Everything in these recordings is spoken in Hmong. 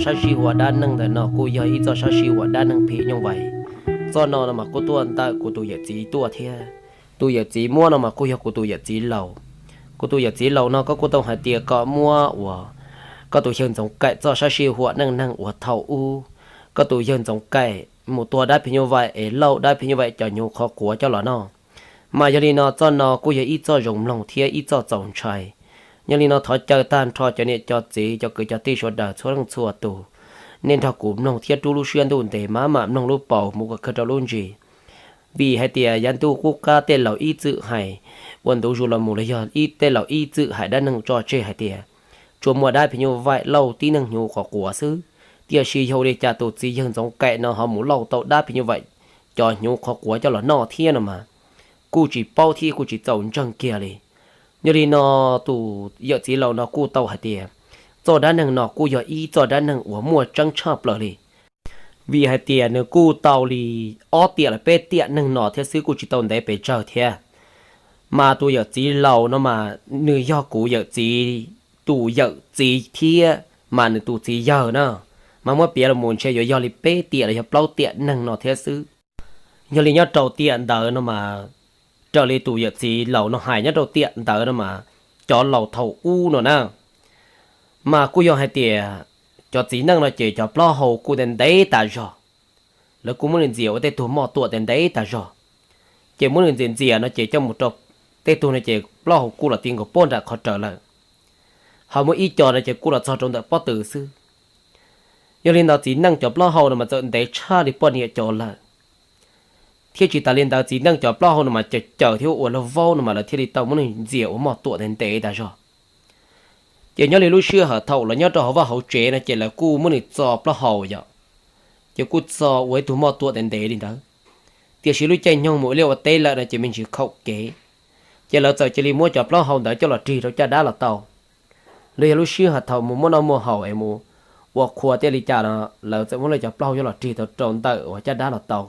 Sab sij huam dab neeg ntawm no kuj yog ib txoj sab sij huam dab neeg phim nyuj vais. Txoj no no mas kuj tuaj ntawm kuv tus yawm txiv tuaj thiab. Tus yawm txiv muab no mas kuj yog kuv tus yawm txiv laus. Kuv tus yawm txiv laus no koj kuj tau hais tias kom muab uas koj tus yawg Ntxoov Kaim txoj sab sij huam neej neeg uas thaum ub koj tus yawg Ntxoov Kaim mus tua dab phim nyuj vais es lauj dab phim nyuj vais cov hnyuv qhov quav coj los noj. Mas yog li no txoj no kuj yog ib txoj zoo mloog thiab ib txoj txaus ntshai. Yog li no thov caw tag nrho cov niam cov txiv cov kwv cov tij sawv daws txhua leej txhua tus, nej nrog kuv mloog thiab rub lub siab ntuj ntev maj mam mloog lub paus mus kom kawg rau lub ntsis. Vim hais tias yav ntuj qub qab tej laus ib txwm hais, ua ntu zus los mus los yog ib tej laus ib txwm hais dab neeg tso tseg hais tias tsuas muaj dab phim nyuj vais lauj tib neeg hnyuv qhov quav xwb. Tiam sis yog ua li cas tus txiv yawg Ntxoov Kaim no ho mus lauj tau dab phim nyuj vais cov hnyuv qhov quav coj los noj thiab no mas kuj tsis paub thiab kuj tsis txaus ntseeg kiag li. Yog li no tus yawm txiv laus no kuj tau hais tias txoj dab neeg no kuj yog ib txoj dab neeg uas muaj tseeb tshaj plaws li. Vim hais tias nws kuj tau li ob tiam los peb tiam neeg no thiab xwb kuj tsis tau ntev pes tsawg thiab. Mas tus yawm txiv laus no mas nws yog kuv yawm txiv tus yawm txiv thiab mas nws tus txiv yawg na, mas muab piav los mus ntshe yuav yog li peb tiam los yog plaub tiam neeg no thiab xwb. Yog li nyob rau tiam ntawd no mas raws li tus yawm txiv laus no hais nyob rau tiam ntawd no mas cov laus thaum ub no na mas kuj yog hais tias cov txiv neej no ces cov plaub hau kuj ntev ntev tas zog. Lawv kuj muab nws ntxias ua tej tug moj tuam ntev ntev tas zog. Ces muab nws ntxias ntxias no ces coj mus rau tej tug no ces plaub hau kuj los ti nkaus puag nram qhov raws lawm. Ho muaj ib co no ces kuj los txog rau ntawm pob tw xwb. Yog li ntawd txiv neej cov plaub hau no mas txawm ntev tshaj li poj niam cov lawm. Thiab tsis tas li ntawd txiv neej cov plaub hau no mas caws caws thiab ua lag vaub no mas lawv thiaj li tau muab nws ntxias ua moj tuam ntev ntev tas zog. Ces nyob li lub sij hawm thaum lawv nyob rau hauv vaj hauv tsev no ces lawv kuj muab nws txo plaub hau yom, ces kuj txo ua ib tug moj tuam ntev ntev li ntawd. Tiam sis lub caij nyoog mus ua liaj ua teb lawm no ces me ntsis khaum kev, ces lawv txawm cia li muab cov plaub hau ntawd coj los rig rau caj dab los tau. Los yog lub sij hawm thaum mus muaj noj muaj haus es mus ua qhua tej li cas no, lawv txawm muab lawv cov plaub hau coj los rig rau ntawm uas caj dab los tau,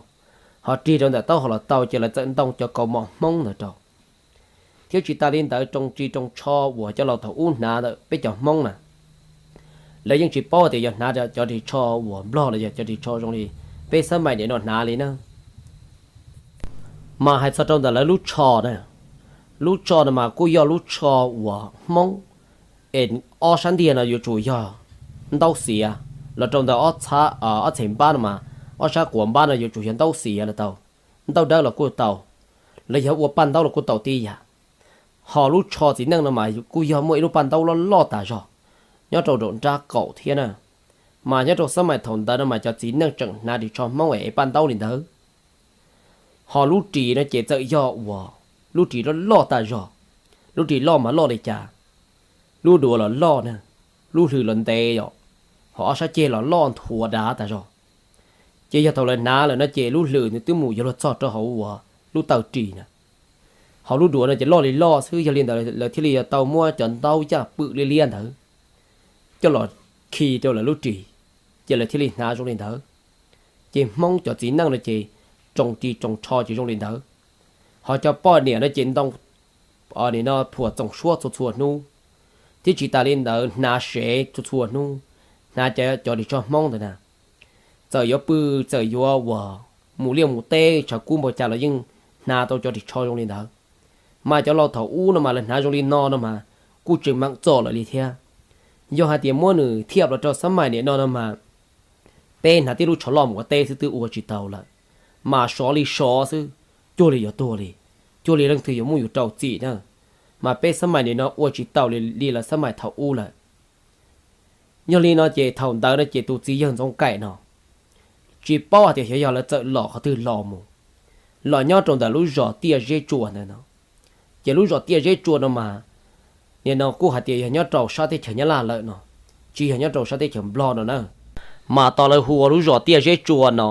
ho rig rau ntawm taub hau los tau ces lawv txawm ntoo cov kaus mom Hmoob ntawd rau. Thiab tsis tas li ntawd rooj ris rooj tsho uas cov laus thaum ub hnav ntawm peb cov Hmoob na, lawv yeej tsis paub tias yog hnav cov ris tsho uas Nplog los yog cov ris tsho zoo li peb xab mais nim no hnav li na. Mas hais txog rau ntawm lawv lub tsho na, lub tsho no mas kuj yog lub tsho uas Hmoob, es ob sab ntiag no yuav tsum yog ntaub xiav, los rau ntawm ob txhab, ob txheem npab no mas ob sab quav npab no yuav tsum yog ntaub xiav los tau, ntaub dawb los kuj tau, los yog ua paj ntaub los kuj tau tib yam. Ho lub tsho txiv neej no mas kuj yog muaj ib lub paj ntaub loj loj tas zog nyob rau nraum nrab qaum thiab na. Mas nyob rau xab mais thaum ntawd no mas cov txiv neej tseem hnav ris tsho Hmoob es paj ntaub li ntawd. Ho lub ris no ces txawm yog uas lub ris loj loj tas zog, lub ris loj mas loj li cas, lub duav los loj na, lub hlwm los ntev yom, ho ob sab ceg los loj nthuav dav tas zog. Ces yog thaum lawv hnav lawm no ces lub hlwm nws twb mus yuav luag txog rau hauv uas lub taw ris na. Ho lub duav no ces loj li loj xwb, yog li ntawd lawv thiaj li yuav tau muab cov ntaub yaj pwm liab liab ntawd coj los khi rau lawv lub ris, ces lawv thiaj li hnav zoo li ntawd. Ces Hmoob cov txiv neej no ces rooj ris rooj tsho ces zoo li ntawd. Ho cov poj niam no ces ntoo nim no phuam txoom suab txhua txhua hnub, thiab tsis tas li ntawd hnav sev txhua txhua hnub, hnav cov ris tsho Hmoob ntawd na. Txawm yuav pw, txawm yuav uas mus liaj mus teb tshav kub npaum cas los yeej hnav tau cov ris tsho zoo li ntawd. Mas cov laus thaum ub no mas lawv hnav zoo li no no mas kuj tseem meem txom lawm li thiab. Yog hais tias muab nws thiaj los rau xab mais nim no no mas peb hnav tib lub tsho loj mus ua teb xwb twb ua tsis tau lawm, mas sov li sov xwb, cuag li yuav tuag li, cuag li leej twg yuav muab yus rau txim na. Mas peb xab mais nim no ua tsis tau li lawv xab mais thaum ub lawm. Yog li no ces thaum ntawd no ces tus txiv yawg Ntxoov Kaim no tsis paub hais tias xyov yog lawv txawm los qhov twg los mus, los nyob rau ntawm lub zos Tiaj Zeb Tsua ntawd no. Ces lub zos Tiaj Zeb Tsua no mas nim no kuj hais tias yog nyob rau sab teb chaws Nyab Laj lawm no, tsis yog nyob rau sab teb chaws Nplog no na. Mas tos lawv hu ua lub zos Tiaj Zeb Tsua no.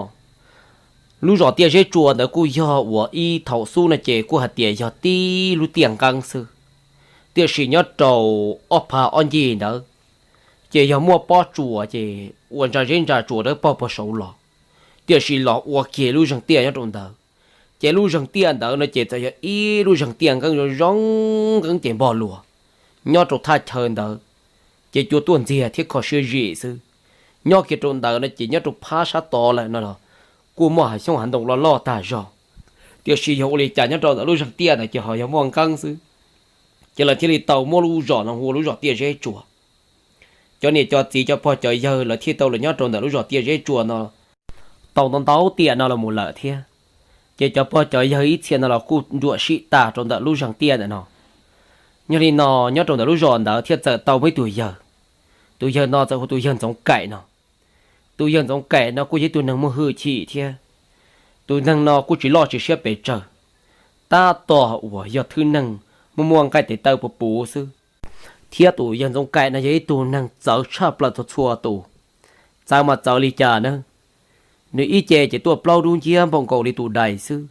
Lub zos Tiaj Zeb Tsua ntawd kuj yog uas ib thaum xub no ces kuj hais tias yog tib lub tiaj nqeeb xwb, tiam sis nyob rau ob phav ob ncig ntawd ces yog muaj pob tsuas ces ua ntsa zeb ntsa tsuas dawb paug puag saud los, tiam sis los ua kiag lub zeeg tiaj nyob rau ntawd. Ces lub zeeg tiaj ntawd no ces txawm yog ib lub zeeg tiaj nqeeb zoo zoo nqeeb ces npog luas nyob rau thaj chaw ntawd, ces cua tuaj ntxiag thiab kho siab zim xwb. Nyob kiag rau ntawd no ces nyob rau phab sab tod lawm no los kuj muaj hav xyoob hav ntoo loj loj tag zog, tiam sis yog ua li cas nyob rau ntawm lub zeeg tiaj ntawd ces ho yog muaj nqeeb xwb. Ces lawv thiaj li tau muab lub zos no hu ua lub zos Tiaj Zeb Tsuas. Cov niam cov txiv cov pog cov yawg lawv thiaj tau los nyob rau ntawm lub zos Tiaj Zeb Tsuas no tau ntau ntau tiam no los mus lawm thiab. Ces cov pog cov yawg ib txhia no los kuj nruam sim tag rau ntawm lub zeeg tiaj ntawm no. Yog li no, nyob rau ntawm lub zos ntawd thiaj txawm tau muaj ib tug yawg. Tus yawg no txawm hu tus yawg Ntxoov Kaim no. Tus yawg Ntxoov Kaim no kuj yog ib tug neeg muaj hwj chim thiab. Tus neeg no kuj tsis loj tsis siab pes tsawg, tab tom uas yog thwj neeg muaj muaj nqaij tes taw puv puv xwb. Thiab tus yawg Ntxoov Kaim no yog ib tug neeg txawv tshaj plaws txhua txhua tus. Txawv mas txawv li cas na? Nws ib ce ces tuaj plaub dub nciab npaum nkaus li tus dais xwb.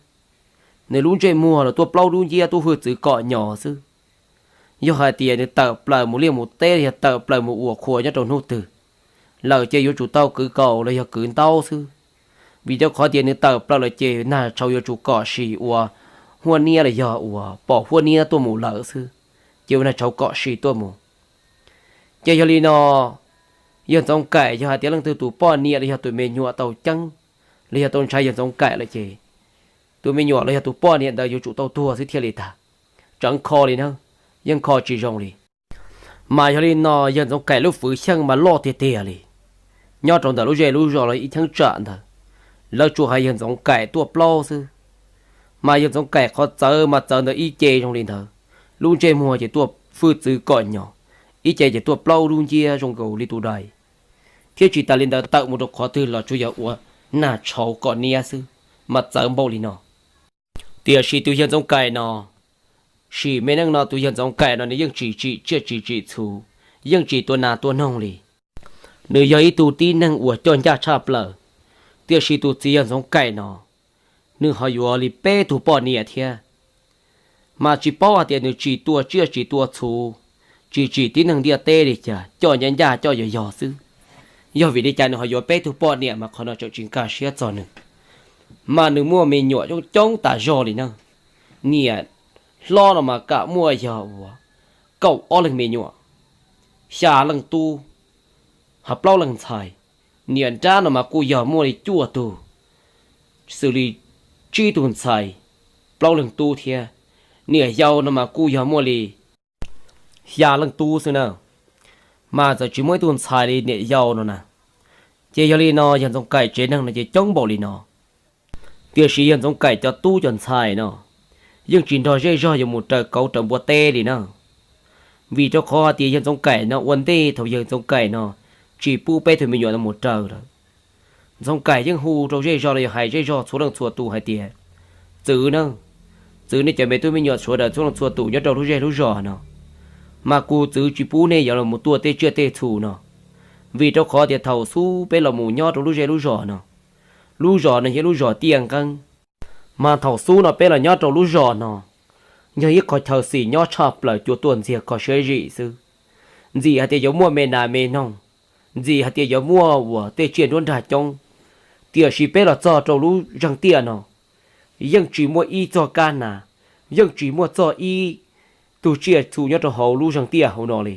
Nws lub ntsej muag los tuaj plaub dub nciab tub hwj txwv kom nyos xwb. Yog hais tias nws tawm plaws mus liaj mus teb los yog tawm plaws mus ua qhua nyob rau hnub twg lawm ces yuav tsum tau kwv kaus los yog kwv ntaub xwb. Vim rau qhov tias nws tawm plaws lawm ces nag tshauv yuav tsum kom sim ua huab niab los yog uas pom huab niab tuaj mus lawm xwb, ces ua nag tshauv kom sim tuaj mus. Ces yog li no, yawg Ntxoov Kaim yog hais tias leej twg tus poj niam los yog tus me nyuam tau ceeb los yog tau ntshai yawg Ntxoov Kaim lawm ces tus me nyuam los yog tus poj niam ntawd yuav tsum tau tuag xwb thiaj li tag. Tseev kho li na, yeej kho tsis zoo li. Mas yog li no yawg Ntxoov Kaim lub fwv xyeej mas loj tiag tiag li. Nyob rau ntawm lub zej lub zos los ib cheeb tsam ntawd, lawv tsuas hais yawg Ntxoov Kaim tuaj plaub xwb. Mas yawg Ntxoov Kaim qhov txawv mas txawv ntawm ib ce zoo li ntawd, lub ntsej muag ces tuaj hwj txwv kom nyos, ib ce ces tuaj plaub dub nciab zoo nkaus li tus dais. Thiab tsis tas li ntawd tawm mus rau qhov twg los tsuas yog ua nag tshauv kom niab xwb, mas txawv npaum li no. Tiam sis tus yawg Ntxoov Kaim no, sim me neej no tus yawg Ntxoov Kaim no nws yeej tsis tsim tsiaj tsis tsim txhu, yeej tsis tua nas tua noog li. Nws yog ib tug tib neeg uas coj ncaj tshaj plaws, tiam sis tus txiv yawg Ntxoov Kaim no, nws ho yuav li peb tug poj niam thiab. Mas tsis paub hais tias nws tsis tua tsiaj tsis tua txhu, tsis tsim tib neeg ntiaj teb li cas, coj ncaj ncaj coj yog yog xwb. Yog vim li cas nws ho yuav peb tug poj niam mas qhov no tseem tsis nkag siab txog nws. Mas nws muaj me nyuam coob coob tas zog li na. Niam hlob no mas kam muaj yog uas kaum ob leeg me nyuam, xya leej tub, ho plaub leeg ntxhais. Niam nrab no mas kuj yog muaj li cuaj tug, xws li tsib tug ntxhais, plaub leeg tub thiab. Niam yau no mas kuj yog muaj li xya leej tub xwb na, mas txawm tsis muaj ib tug ntxhais li niam yau no na. Ces yog li no yawg Ntxoov Kaim tsev neeg no ces coob npaum li no. Tiam sis yawg Ntxoov Kaim cov tub cov ntxhais no yeej tsis nrog zej zog yuav mus raws kauv raws npua teb li na. Vim rau qhov hais tias yawg Ntxoov Kaim no ua ntej thaum yawg Ntxoov Kaim no tsis pub peb tug me nyuam no mus raws lawm, Ntxoov Kaim yeej hu rau zej zog los yog hais zej zog txhua leej txhua tus hais tias, txwv na, txwv nej cov me tub me nyuam sawv daws txhua leej txhua tus nyob rau lub zej lub zos no, mas kuv txwv tsis pub nej yuav los mus tua tej tsiaj tej txhu no. Vim rau qhov tias thaum xub peb los mus nyob rau lub zej lub zos no, lub zos no yog lub zos Tiaj Nqeeb. Mas thaum xub no peb los nyob rau lub zos no, yog ib qho chaw xis nyob tshaj plaws cua tuaj ntxiag kho siab zim xwb. Ntxim hais tias yuav muaj me nas me noog, ntxim hais tias yuav muaj uas tej tsiaj nruab nrag coob, tiam sis peb los txog rau lub zeeg tiaj no, yeej tsis muaj ib txoj kab nas, yeej tsis muaj txog ib tug tsiaj txhu nyob rau hauv lub zeeg tiaj hauv no li.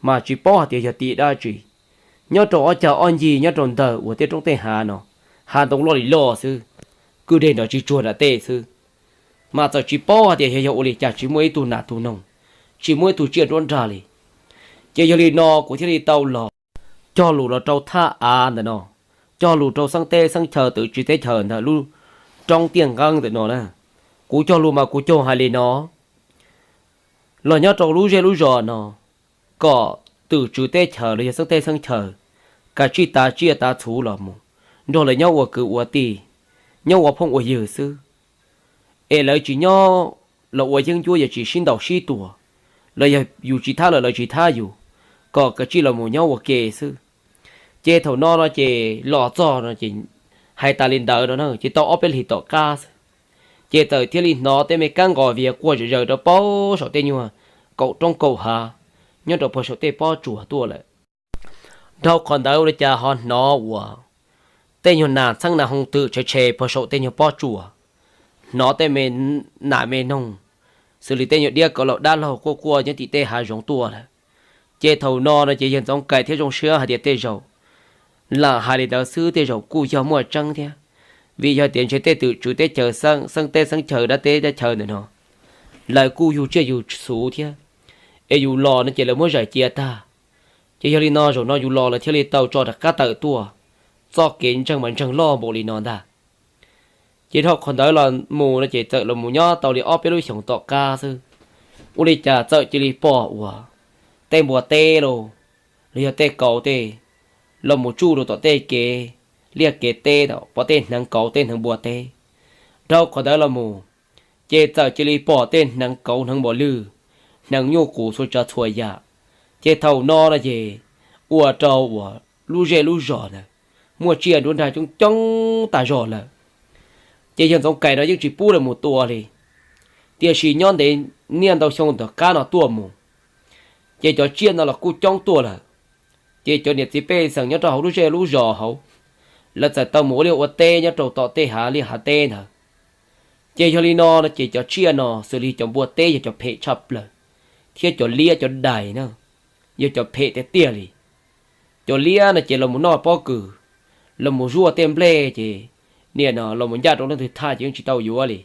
Mas tsis paub hais tias yog tim dab tsi, nyob rau ob cag ob ncig nyob rau ntawm uas tej roob tej hav no, hav ntoo loj li loj xwb, kwj deg nrov tsis tsuag nram tej xwb. Mas txawm tsis paub hais tias yog, yog ua li cas tsis muaj ib tug nas tug noog, tsis muaj ib tug tsiaj nruab nrag li. Ces yog li no kuv thiaj li tau los cog lus los rau thaj av ntawm no, cog lus rau xeeb teb xeeb chaw twm tswv teb chaws ntawm lub roob Tiaj Nqeeb ntawm no na. Kuv cog lus mas kuv cog hais li no, los nyob rau lub zej lub zos no, kom twm tswv teb chaws los yog xeeb teb xeeb chaw kav tsij tav tsiaj tav txhu los mus nrog lawv nyob ua kwv ua tij, nyob ua phooj ua ywg xwb. Es lawv tsis nyob los ua yeeb ncuab yuav tsis sib ntaus sib tua, los yog yus tsis thab lawv, lawv tsis thab yus, kom kav tsij los mus nyob ua ke xwb. Ces thaum no no ces los txog no ces hais tas li ntawd no na ces tau ob peb hlis tom qab xwb, ces txawm thiaj li hnov tej me kab nqos vias quaj zom zaws rau pem saum tej nyuag kaum roob kaum hav nyob rau pem saum tej pob tsuas tuaj lawm. Dhau qhov ntawd ua li cas ho hnov uas tej nyuag nas txheeb nas hoo twm tshe tshe pem saum tej nyuag pob tsuas, hnov tej me nas me noog xws li tej nyuag diab kauv laum dab laug quaj quaj nyob tim tej hav zoov tuaj lawm. Ces thaum no no ces yawg Ntxoov Kaim thiaj zoo siab hais tias tej zaum Lam hais li ntawd xwb tej zaum kuj yog muaj tseeb thiab, vim yog tias ntshe tej twm tswv teb chaws, xeeb teb xeeb chaw, dab teb dab chaw ntawm no, lawv kuj yug tsiaj yug txhuv thiab, es yus los no ces lawv muab zais cia tag. Ces yog li no zaum no yus los lawv thiaj li tau tso rov qab tawm tuaj, txoj kev ntseeg mas ntseeg loj npaum li no ntag. Ces dhau qhov ntawd los mus no ces txawm los mus nyob tau li ob peb lub xyoos tom qab xwb, ua li cas txawm cia li pom uas tej npua teb los, los yog tej kauv tej los mus tsuj rau tom tej kev liaj kev teb, pom tej hneev kauv tej hneev npua teb. Dhau qhov ntawd los mus, ces txawm cia li pom tej hneev kauv hneev npua lwj, hneev nyuj qus txhua tsav txhua yam. Ces thaum no no ces ua rau uas lub zej lub zos na muaj tsiaj nruab nrag coob coob tag zog lawm. Ces yawg Ntxoov Kaim no yeej tsis pub lawv mus tua li, tiam sis nyob ntev niaj ntau xyoo tom qab no tuaj mus, ces cov tsiaj no los kuj coob tuaj lawm. Ces cov niam txiv pej xeem nyob rau hauv lub zej lub zos hauv, lawv txawm tau mus ua liaj ua teb nyob rau tom tej hav liaj hav teb ntawd. Ces yog li no no ces cov tsiaj no xws li cov npua teb yog cov phem tshaj plaws, thiab cov liab cov dais na yog cov phem tiag tiag li. Cov liab no ces los mus noj pob kws, los mus zuaj tej nplej ces nim no los mus ncaj rau leej twg thaj ces yeej tsis tau yuav li.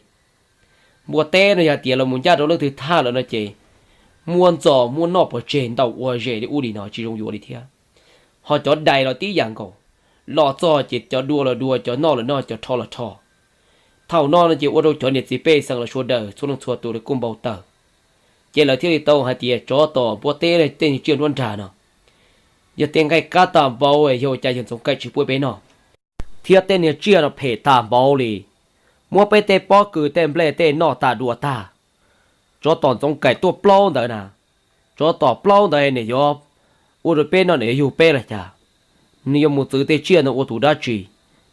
Npua teb no yog tias los mus ncaj rau leej twg thaj lawm no ces muab ntxo muab noj pov tseg ntau ua zes li ub li no tsis zoo yuav li thiab. Ho cov dais los tib yam nkaus, los txog ces cov dua los dua, cov noj los noj, cov rho los rho. Thaum no no ces ua rau cov niam txiv pej xeem los sawv daws txhua leej txhua tus li kuj npau taws. Ces lawv thiaj li tau hais tias tsov tom npua teb tej niag tsiaj nruab nrag no yog tej nqaij qab tag npaum, yog ua cas yawg Ntxoov Kaim tsis pub peb noj, thiab tej niag tsiaj no phem tag npaum li, muab peb tej pob kws tej nplej tej noj tas dua tag. Tsov tom Ntxoov Kaim tuaj plaub ntawd na, tsov tom plaub ntawd nws yuav ua rau peb no nws yuav yug peb los cas? Nws yuav mus txwv tej tsiaj no ua tus dab tsi?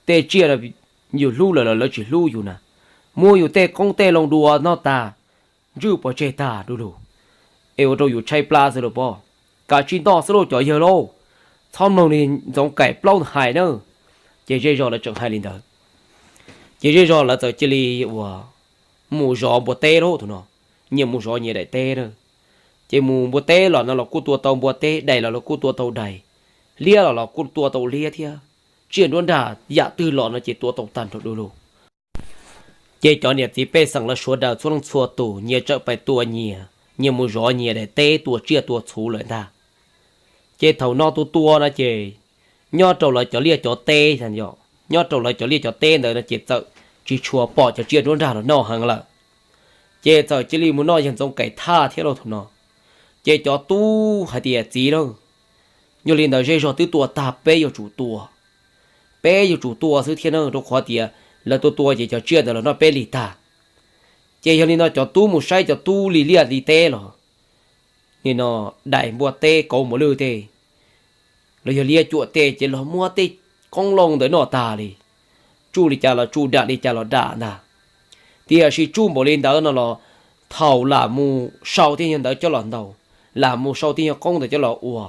Tej tsiaj no yus hlub lawm los lawv tsis hlub yus na, muab yus tej qoob tej loo dua noj tag, ntswj pov tseg tag du lug, es ua rau yus tshaib plab xwb lauj pob. Kav tsij noj xwb lauj cov yawg lauj, txhob mloog li Ntxoov Kaim plaub hais na. Ces zej zog lawv tseem hais li ntawd, ces zej zog lawv txawm cia li uas mus zov npua teb lauj. Thaum no nyias mus zov nyias daim teb na. Ces mus npua teb los no los kuj tua tau npua teb, dais los los kuj tua tau dais, liab los los kuj tua tau liab thiab. Tsiaj nruab nrag yam twg los no ces tua tau tag nrho du lug. Ces cov niam txiv pej xeem lawv sawv daws txhua leej txhua tus nyias tsawm pais tua nyias, nyias mus zov nyias daim teb tua tsiaj tua txhuv lawm ntag. Ces thaum no tua tua no ces nyob rau lawv cov liaj cov teb, nyob rau lawv cov liaj cov teb ntawd no ces txawm tsis tshua pom cov tsiaj nruab nrag los noj heev lawm. Ces txawm cia li mus noj yawg Ntxoov Kaim thaj thiab lauj. Thaum no ces cov tub hais tias txiv lauj, yog li ntawd zej zog twb tua tag, peb yuav tsum tua, peb yuav tsum tua xwb thiab na, rau qhov tias lawv tua tua ces cov tsiaj ntawd los noj peb lig tag. Ces yog li no cov tub mus saib cov tub li liaj li teb los, nim no dais npua teb kauv npua lwj tej, los yog liab cuam tej ces los muab tej qoob loo ntawd noj tag li. Tsuj li cas los tsuj, dam li cas los dam ntag. Tiam sis tsuj npaum li ntawd no los thaum lam mus sau tej nyuag ntawd coj los ntaus, lam mus sau tej nyuag qoob ntawd coj los ua,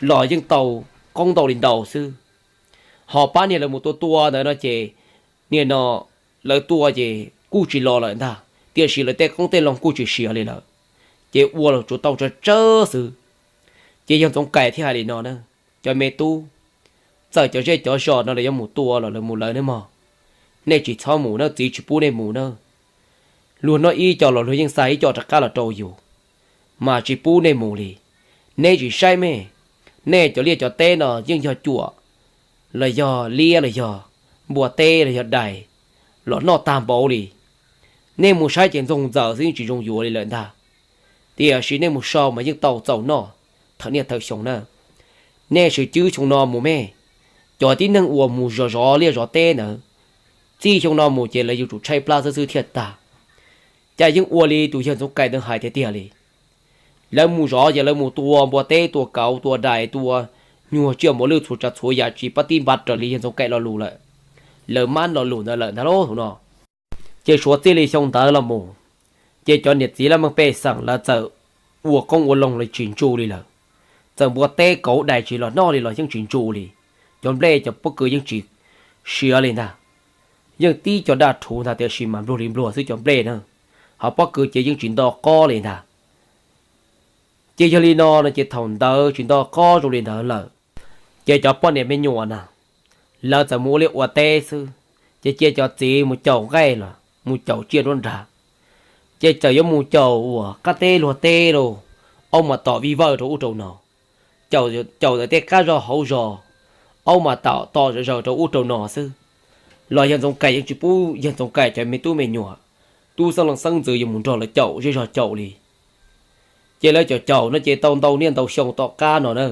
los yeej tau qoob ntau li ntau xwb. Ho pab niag lawv mus tua tua ntawd no ces nim no lawv tua ces kuj tsis los lawm ntag, tiam sis lawv tej qoob tej loo kuj tsis siav li lawm, ces ua los tsuas tau tsawg tsawg xwb. Ces yawg Ntxoov Kaim thiaj hais li no na: Cov me tub, txawm cov zej cov zos no lawv yuav mus tua los lawv mus lawv nawb mog, nej tsis txhob mus nawb, txiv tsis pub nej mus nawb. Luag noj ib co los luag yeej xa ib co rov qab los rau yus, mas tsis pub nej mus li. Neb tsis saib me, nej cov liaj cov teb no yeej yog cuam los yog liab los yog npua teb los yog dais los noj tag npaum li. Nej mus saib ces ntxoog ntxaws xwb yeej tsis zoo yuav li lawm ntag. Tiam sis nej mus sau mas yeej tau txaus noj thawm niaj thawm xyoo na. Nej swm cwb xyoo no mus me, cov tib neeg uas mus zov zov liaj zov teb ntawd, txij xyoo no mus ces lawv yuav tsum tshaib plab xwb xwb thiaj tag. Cas yeej ua li tus yawg Ntxoov Kaim ntawd hais tiag tiag li. Lawv mus zov ces lawv mus tua npua teb, tua kauv, tua dais, tua nyuag tsiaj npua lwj txhua tsav txhua yam tsis pab tib npav raws li yawg Ntxoov Kaim lo lus lawm, lawv mab lo lus ntawd lawm ntag lauj. Thaum no ces suav txij li xyoo ntawd los mus, ces cov niam txiv laj mej pej xeem lawv txawm ua qoob ua loo li tsis ntsu li lawm. Txawm npua teb kauv dais tsis los noj li los yeej tsis ntsu li. Cov nplej cov pob kws yeej tsis siav li ntag. Yeej tib co daj rhuv ntag tiam sis mas npluag li npluag xwb cov nplej na, ho pob kws ces yeej tsis nto qob li ntag. Ces yog li no no ces thaum ntawd tsis nto qob zoo li ntawd lawm, Ces cov poj niam me nyuam na, lawv txawm mus ua liaj ua teb xwb, ces cia cov txiv mus caum nqaij los mus caum tsiaj nruab nrag. Ces txawm yuav mus caum uas qab teb luag teb los, aub mas tom vij vawj rau ub rau no, caum ntawm tej qab zos hauv zos, aub mas tom tom zom zaws rau ub rau no xwb. Los yawg Ntxoov Kaim yeej tsis pub yawg Ntxoov Kaim cov me tub me nyuam, tub xeeb leej xeeb ntxwv yuav mus nrog lawv caum zej zog caum li. Ces lawv caum caum no ces tau ntau niaj ntau xyoo tom qab no na,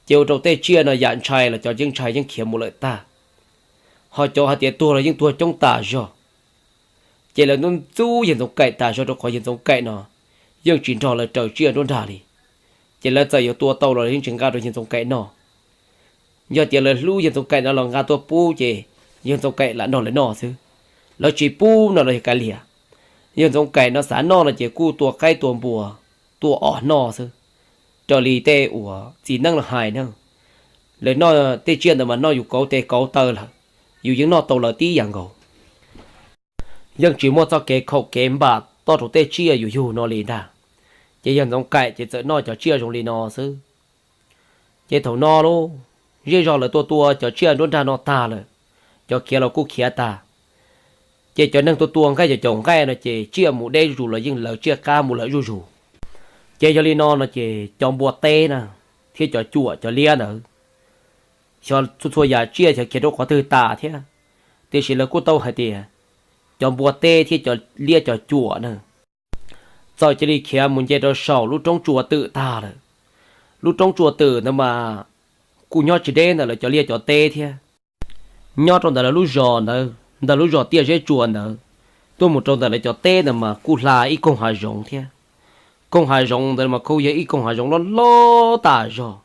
ces ua rau tej tsiaj no yam ntshai los cov yeej ntshai yeej khiav mus lawm tag, ho cov hais tias tuag los yeej tuag coob tas zog. Ces lawv ntxub ntxub yawg Ntxoov Kaim tas zog rau qhov yawg Ntxoov Kaim no yeej tsis nrog lawv raws tsiaj nruab nrag li. Ces lawv txawm yuav tua tau los yeej tsis nqa rau yawg Ntxoov Kaim noj. Yog tias lawv hlub yawg Ntxoov Kaim no los nqa tuaj pub ces yawg Ntxoov Kaim lam nrog lawv noj xwb. Lawv tsis pub no los yog kav liam. Yawg Ntxoov Kaim no xav noj no ces kuj tua qaib tua npua, tua os noj xwb. Raws li tej uas txiv neeb los hais na, lawv noj tej tsiaj ntawd mas noj yus kauv tes kauv taw lawm, yus yeej noj tau lawv tib yam nkaus. Yeej tsis muaj txoj kev khaum kev npam toj rau tej tsiaj yus yug no li ntag. Ces yawg Ntxoov Kaim ces txawm noj cov tsiaj zoo li no xwb. Ces thaum no lauj, zej zog lawv tua tua cov tsiaj nruab nrag no tag lawm, cov khiav los kuj khiav tag. Ces cov neeg tua tua nqaij cov caum nqaij no ces tsiaj mus deb zuj zus los yeej lawv tsiaj qab mus lawm zuj zus. Ces yog li no no ces cov npua teb na, thiab cov cuam cov liab ntawd, xyov txhua txhua yam tsiaj xyov khiav rau qhov twg tas thiab, tiam sis lawv kuj tau hais tias cov npua teb thiab cov liab cov cuam na txawm cia li khiav mus nce rau saum lub roob tsua twm tag lawm. Lub roob tsua twm ntawd mas kuj nyob tsis deb ntawm lawv cov liaj cov teb thiab. Nyob rau ntawm lawv lub zos ntawd, ntawm lub zos tiaj zeb tsua ntawd, tuaj mus rau ntawm lawv cov teb ntawd mas kuj hla ib koog hav zoov thiab. Koog hav zoov ntawd mas kuj yog ib koog hav zoov loj loj tas zog.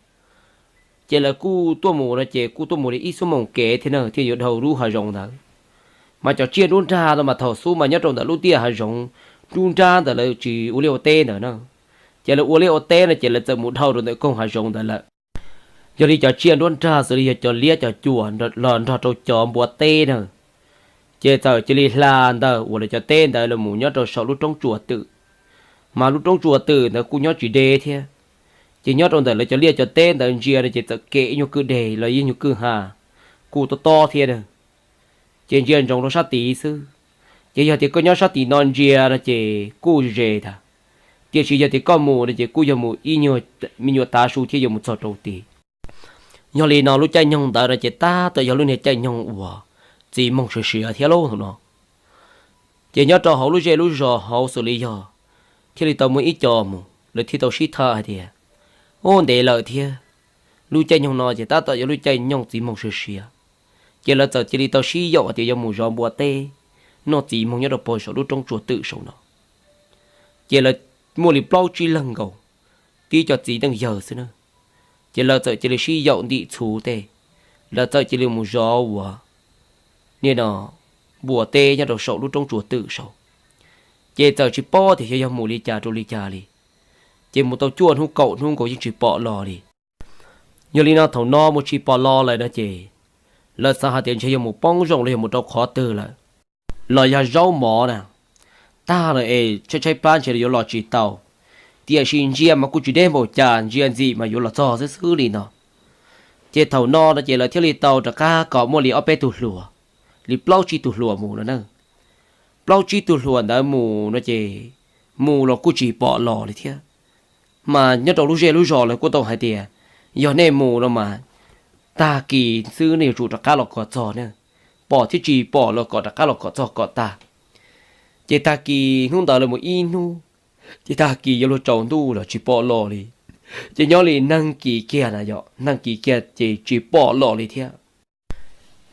Ces lawv kuj tuaj mus no ces kuj tuaj mus li ib xuab moos kev thiab na thiaj yuav dhau lub hav zoov ntawd. Mas cov tsiaj nruab nrag no mas thaum xub mas nyob rau ntawm lub tiaj hav zoov nruab nrab ntawm lawv tsis ua liaj ua teb ntawd na. Ces lawv ua liaj ua teb no ces lawv txawm mus dhau rau ntawm koog hav zoov ntawd lawm. Yog li cov tsiaj nruab nrag xws li yog cov liab cov cuam los nrog rau cov npua teb na, ces txawm cia li hla ntawm uas lawv cov teb ntawd los mus nyob rau saum lub roob tsua twm. Mas lub roob tsua twm ntawd kuj nyob tsis deb thiab. Ces nyob rau ntawm lawv cov liaj cov teb ntawd ntsia no ces txawm kem ib nyuag kwj deg los ib nyuag kwj ha, kuj tob tob thiab na. Ces ntsia ntsoov rau sab tid xwb. Ces yog tias koj nyob sab tim no ntsia no ces kuj ze ze tas, tiam sis yog tias koj mus no ces kuj yog mus ib nyuag me nyuam tav su thiab yuav mus txog rau tid. Yog li no lub caij nyoog ntawd no ces tab tom yog lub niag caij nyoog uas txiv moog siav siav thiab lauj no. Ces nyob rau hauv lub zej lub zos hauv xws li yog thiaj li tau muaj ib co mus, lawv thiaj tau sib tham hais tias, ub, ntev lawm thiab, lub caij nyoog no ces tab tom yog lub caij nyoog txiv moog siav siav. Ces lawv txawm cia li tau sib yaum hais tias yuav mus zov npua teb, noj txiv moog nyob rau pem saum lub roob tsua twm saum no. Ces lawv muaj li plaub tsib leeg nkaus, tib co txiv neej yawg xwb na. Ces lawv txawm cia li sib yaum ntim txhuv tej, lawv txawm cia li mus zov uas nim no npua teb nyob rau saum lub roob tsua twm saud. Ces txawm tsis paub tias xyov yog mus li cas rau li cas li. Ces mus tau cuaj hnub kaum hnub nkaus yeej tsis pom los li. Yog li no thaum no mus tsis pom los lawm no ces lawv xav hais tias ntshe yog mus poob zoo los yog mus rau qhov twg lawm, los yog zaub mov na, tag lawm es tshaib tshaib plab ntshe yuav los tsis tau, tiam sis ntsia mas kuj tsis deb npaum cas, ntsia ntxim mas yuav los txog xwb xwb li no. Ces thaum no no ces lawv thiaj li tau rov qab kom muaj li ob peb tug hluas, li plaub tsib tug hluas mus no na. Plaub tsib tug hluas ntawd mus no ces mus los kuj tsis pom los li thiab. Mas nyob rau lub zej lub zos lawv kuj tau hais tias yog nej mus no mas tag kis xwb nej yuav tsum rov qab los kom txog na, pom thiab tsis pom los kom rov qab los kom txog kom tag. Ces tag kis hnub ntawd lawv mus ib hnub, ces tag kis yuav luag tsaus ntuj los tsis pom los li. Ces nyob li neeg kis kiag na yom, neeg kis kiag ces tsis pom los li thiab.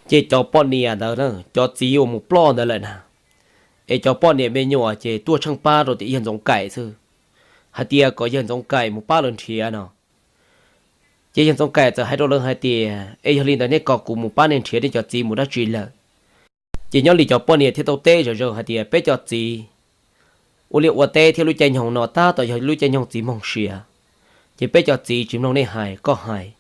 Ces cov poj niam ntawd na, cov txiv uas mus ploj ntawd lawm na, es cov poj niam me nyuam ces tuaj tsheej pab rau tias yawg Ntxoov Kaim xwb, hais tias kom yawg Ntxoov Kaim mus pab lawv nrhiav no. Ces yawg Ntxoov Kaim txawm hais rau lawv hais tias, es yog li ntawd nej kom kuv mus pab nej nrhiav nej cov txiv mus dab tsi lawm? Ces nyob li cov poj niam thiaj tau teb zom zaws hais tias peb cov txiv ua liaj ua teb thiab lub caij nyoog no tab tom yog lub caij nyoog txiv moog siav, ces peb cov txiv tsis mloog nej hais koj hais.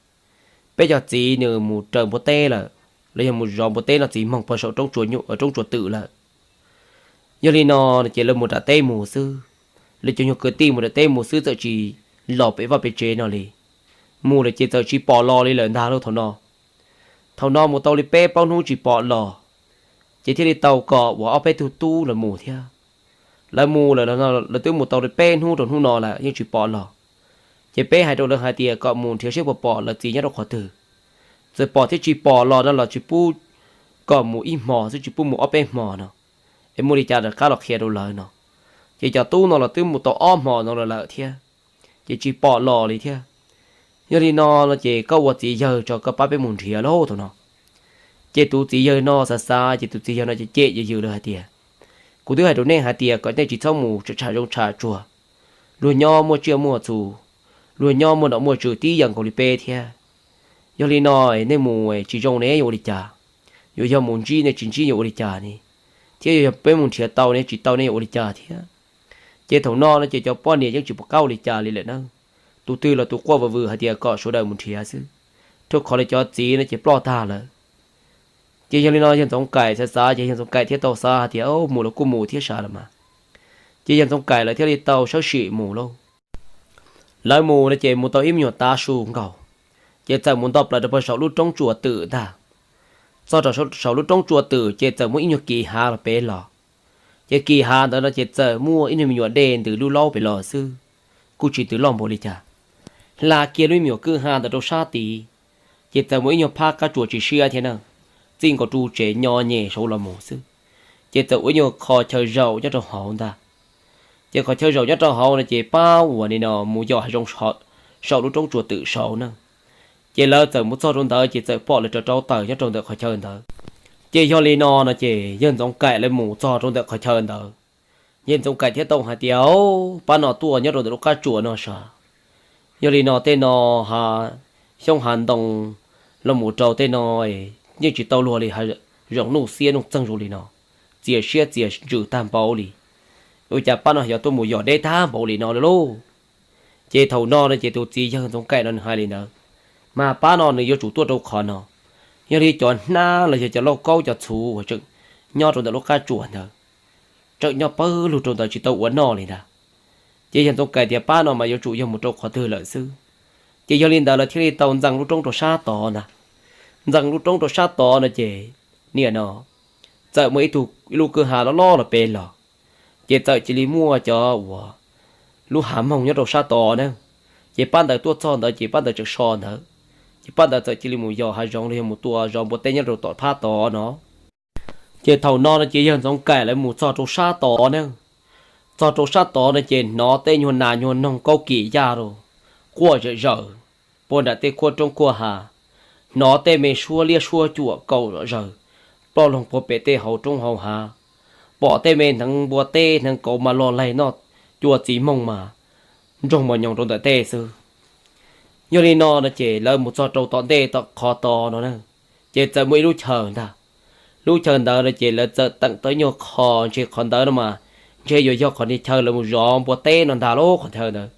Peb cov txiv nws mus raws npua teb lawm, los yog mus zov npua teb noj txiv moog pog saum roob tsua twm lawm. Yog li no ces lawv mus nram teb mus xwb, lawv cov nyuag kwv tij mus nram teb mus xwb txawm tsis los pem vaj pem tsev no li. mus lawm ces txawm tsis pom los li lawm ntag lauj thaum no. Thaum no mus tau li peb plaub hnub tsis pom los, ces thiaj li tau kom uas ob peb tug tub lawv mus thiab. Lawv mus lawm, lawv twb mus tau li peb hnub rau hnub no lawm yeej tsis pom los. Ces peb hais rau lawv hais tias kom mus nrhiav seb puas pom lawv txiv nyob rau qhov twg. Txawm pom thiab tsis pom los no los tsis pub kom mus ib hmo xwb, tsis pub mus ob peb hmo no, es muaj li cas rov qab los qhia rau lawv no. Ces cov tub no los twb mus tau ob hmo no los lawm thiab, ces tsis pom los li thiab. Yog li no no ces koj ua txiv yawg tso koj pab peb mus nrhiav lauj thaum no. Ces tus txiv yawg no xav xav ces tus txiv yawg no ces cem yws yws lawv hais tias, kuv twb hais rau nej hais tias kom nej tsis txhob mus tsham zoo tsham tsuag, luag nyob muaj tsiaj muaj txhu, luag nyob muaj nom muaj tswv tib yam nkaus li peb thiab. Yog li no nej mus tsis zoo ne yuav ua li cas? Yuav yog mus ntsib ne tsis ntsib yuav ua li cas ne? Thiab yog peb mus nrhiav tau ne tsis tau ne yuav ua li cas thiab? Ces thaum no no ces cov poj niam yeej tsis pom qab ua li cas li lawm na. Tus twg los tus quaj vwm vwm hais tias kom sawv daws mus nrhiav xwb, rau qhov li cov txiv no ces ploj tag lawm. Ces yog li no yawg Ntxoov Kaim xav xav ces yawg Ntxoov Kaim thiaj tau xav hais tias mus los kuj mus thiab sav los mas. Ces yawg Ntxoov Kaim lawv thiaj li tau sawb sim mus lauj. Lawv mus no ces mus tau ib me nyuam tav su nkaus, ces txawm mus nto plaws rau pem saum lub roob tsuas twm ntag. Txog rau saum lub roob tsuas twm ces txawm muaj ib nyuag kis hav los pem los. Ces kis hav ntawd no ces txawm muaj ib nyuag me nyuam dej ntws lub laub pem los xwb, kuj tsis ntws loj npaum li cas. Hla kiag lub me nyuam kwj ha ntawd rau sab tid, ces txawm muaj ib nyuag phab qab tsuas tsis siab thiab na, txij nkaus ru tsev nyo nyem saud los mus xwb. Ces txawm ua ib nyuag qhov chaw zaum nyob rau hauv ntag. Ces qhov chaw zaum nyob rau hauv no ces pab uas nim no mus yos hav zoov saum lub roob tsuas twm saud na. Ces lawv txawm mus txog rau ntawd ces txawm pom lawv rov rau taws nyob rau ntawm qhov chaw ntawd. Ces yog li no no ces yawg Ntxoov Kaim lawv mus txog rau ntawm qhov chaw ntawd, yawg Ntxoov Kaim thiaj tau hais tias, pab no tuaj nyob rau ntawm lub qab tsuas no sav. Yog li no tej no hav xyoob hav ntoo los mus rau tej no yeej tsis tau luag li, hav zoov nuj xiab nuj txeeg zoo li no, txias siab txias ntsws tag npaum li. Ua cas pab no yog tuaj mus yos deb tag npaum li no lawm lauj? Ces thaum no no ces tus txiv yawg Ntxoov Kaim no nws hais li ntawd, mas pab no nws yuav tsum tuaj rau qhov no. Yog li cov hnab los yog cov lauj kaub cov txhuv uas tseem nyob rau ntawm lub qab tsuas ntawd, tseem nyob pawg lug rau ntawd tsis tau ua noj li ntag. Ces yawg Ntxoov Kaim tias pab no mas yuav tsum yog mus rau qhov twg lawm xwb. Ces yog li ntawd lawv thiaj li tau ntxeev lub roob rau sab tod ntag. Ntxeev lub roob rau sab tod no ces niam no txawm muaj ib tug, ib lub kwj ha loj loj los pem los, ces txawm cia li muaj cov uas lub hav moog nyob rau sab tod na. Ces pab ntawd tuaj txog ntawd ces pab ntawd tseem so ntawd, ces pab ntawd txawm cia li mus yos hav zoov los yog mus tua zov npua teb nyob rau tom phab tod no. Ces thaum no no ces yawg Ntxoov Kaim lawv mus txog rau sab tod na. Txog rau sab tod no ces hnov tej nyuag nas nyuag noog kaub kim yaj rau quaj zom zaws puag nram tej khuab roob khuab hav. Hnov tej me suab liab suab cuam kaum zom zaws ploj loog puag pem tej hauv roob hauv hav. Pom tej me hneev npua teb hneev kauv mas log laig noj cua txiv moog mas nroog mos nyoos rau ntawm tej xwb. Yog li no no ces lawv mus txog rau tom ntej tom qhov tod no na, ces txawm muaj ib lub chaw ntag. Lub chaw ntawd no ces lawv txawm teem tau ib nyuag qho, ntshe qhov ntawd no mas ntshe yuav yog qhov niag chaw lawv mus zov npua teb no ntag lauj qhov chaw ntawd.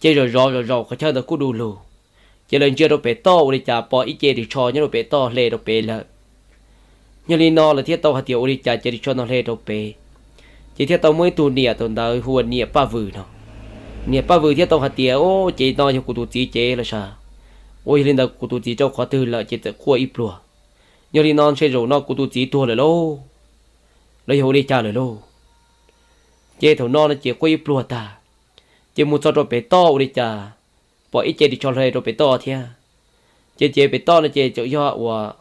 Ces zov zov zov zaum qhov chaw ntawd kuj du lug, ces lawv ntsia rau pem toj ua li cas pom ib ce ris tsho nyob rau pem toj hle rau pem lawm. Yog li no lawv thiaj tau hais tias ua li cas ce ris tsho no hle rau pem. Ces thiaj tau muaj ib tug niam thaum ntawd hu ua niam Paj Vwm no. Niam Paj Vwm thiaj tau hais tias, o, ces no yog kuv tus txiv cev los sav. Ua yog li ntawd kuv tus txiv rau qhov twg lawm ces txawm quaj ib pluag. Yog li no ntshe zaum no kuv tus txiv tuag lawm lauj, los yog ua li cas lawm lauj? Ces thaum no no ces quaj ib pluag tag, ces mus txog rau pem toj ua li cas pom ib ce ris tsho hle rau pem toj thiab. Ces ces pem toj no ces txawm yog uas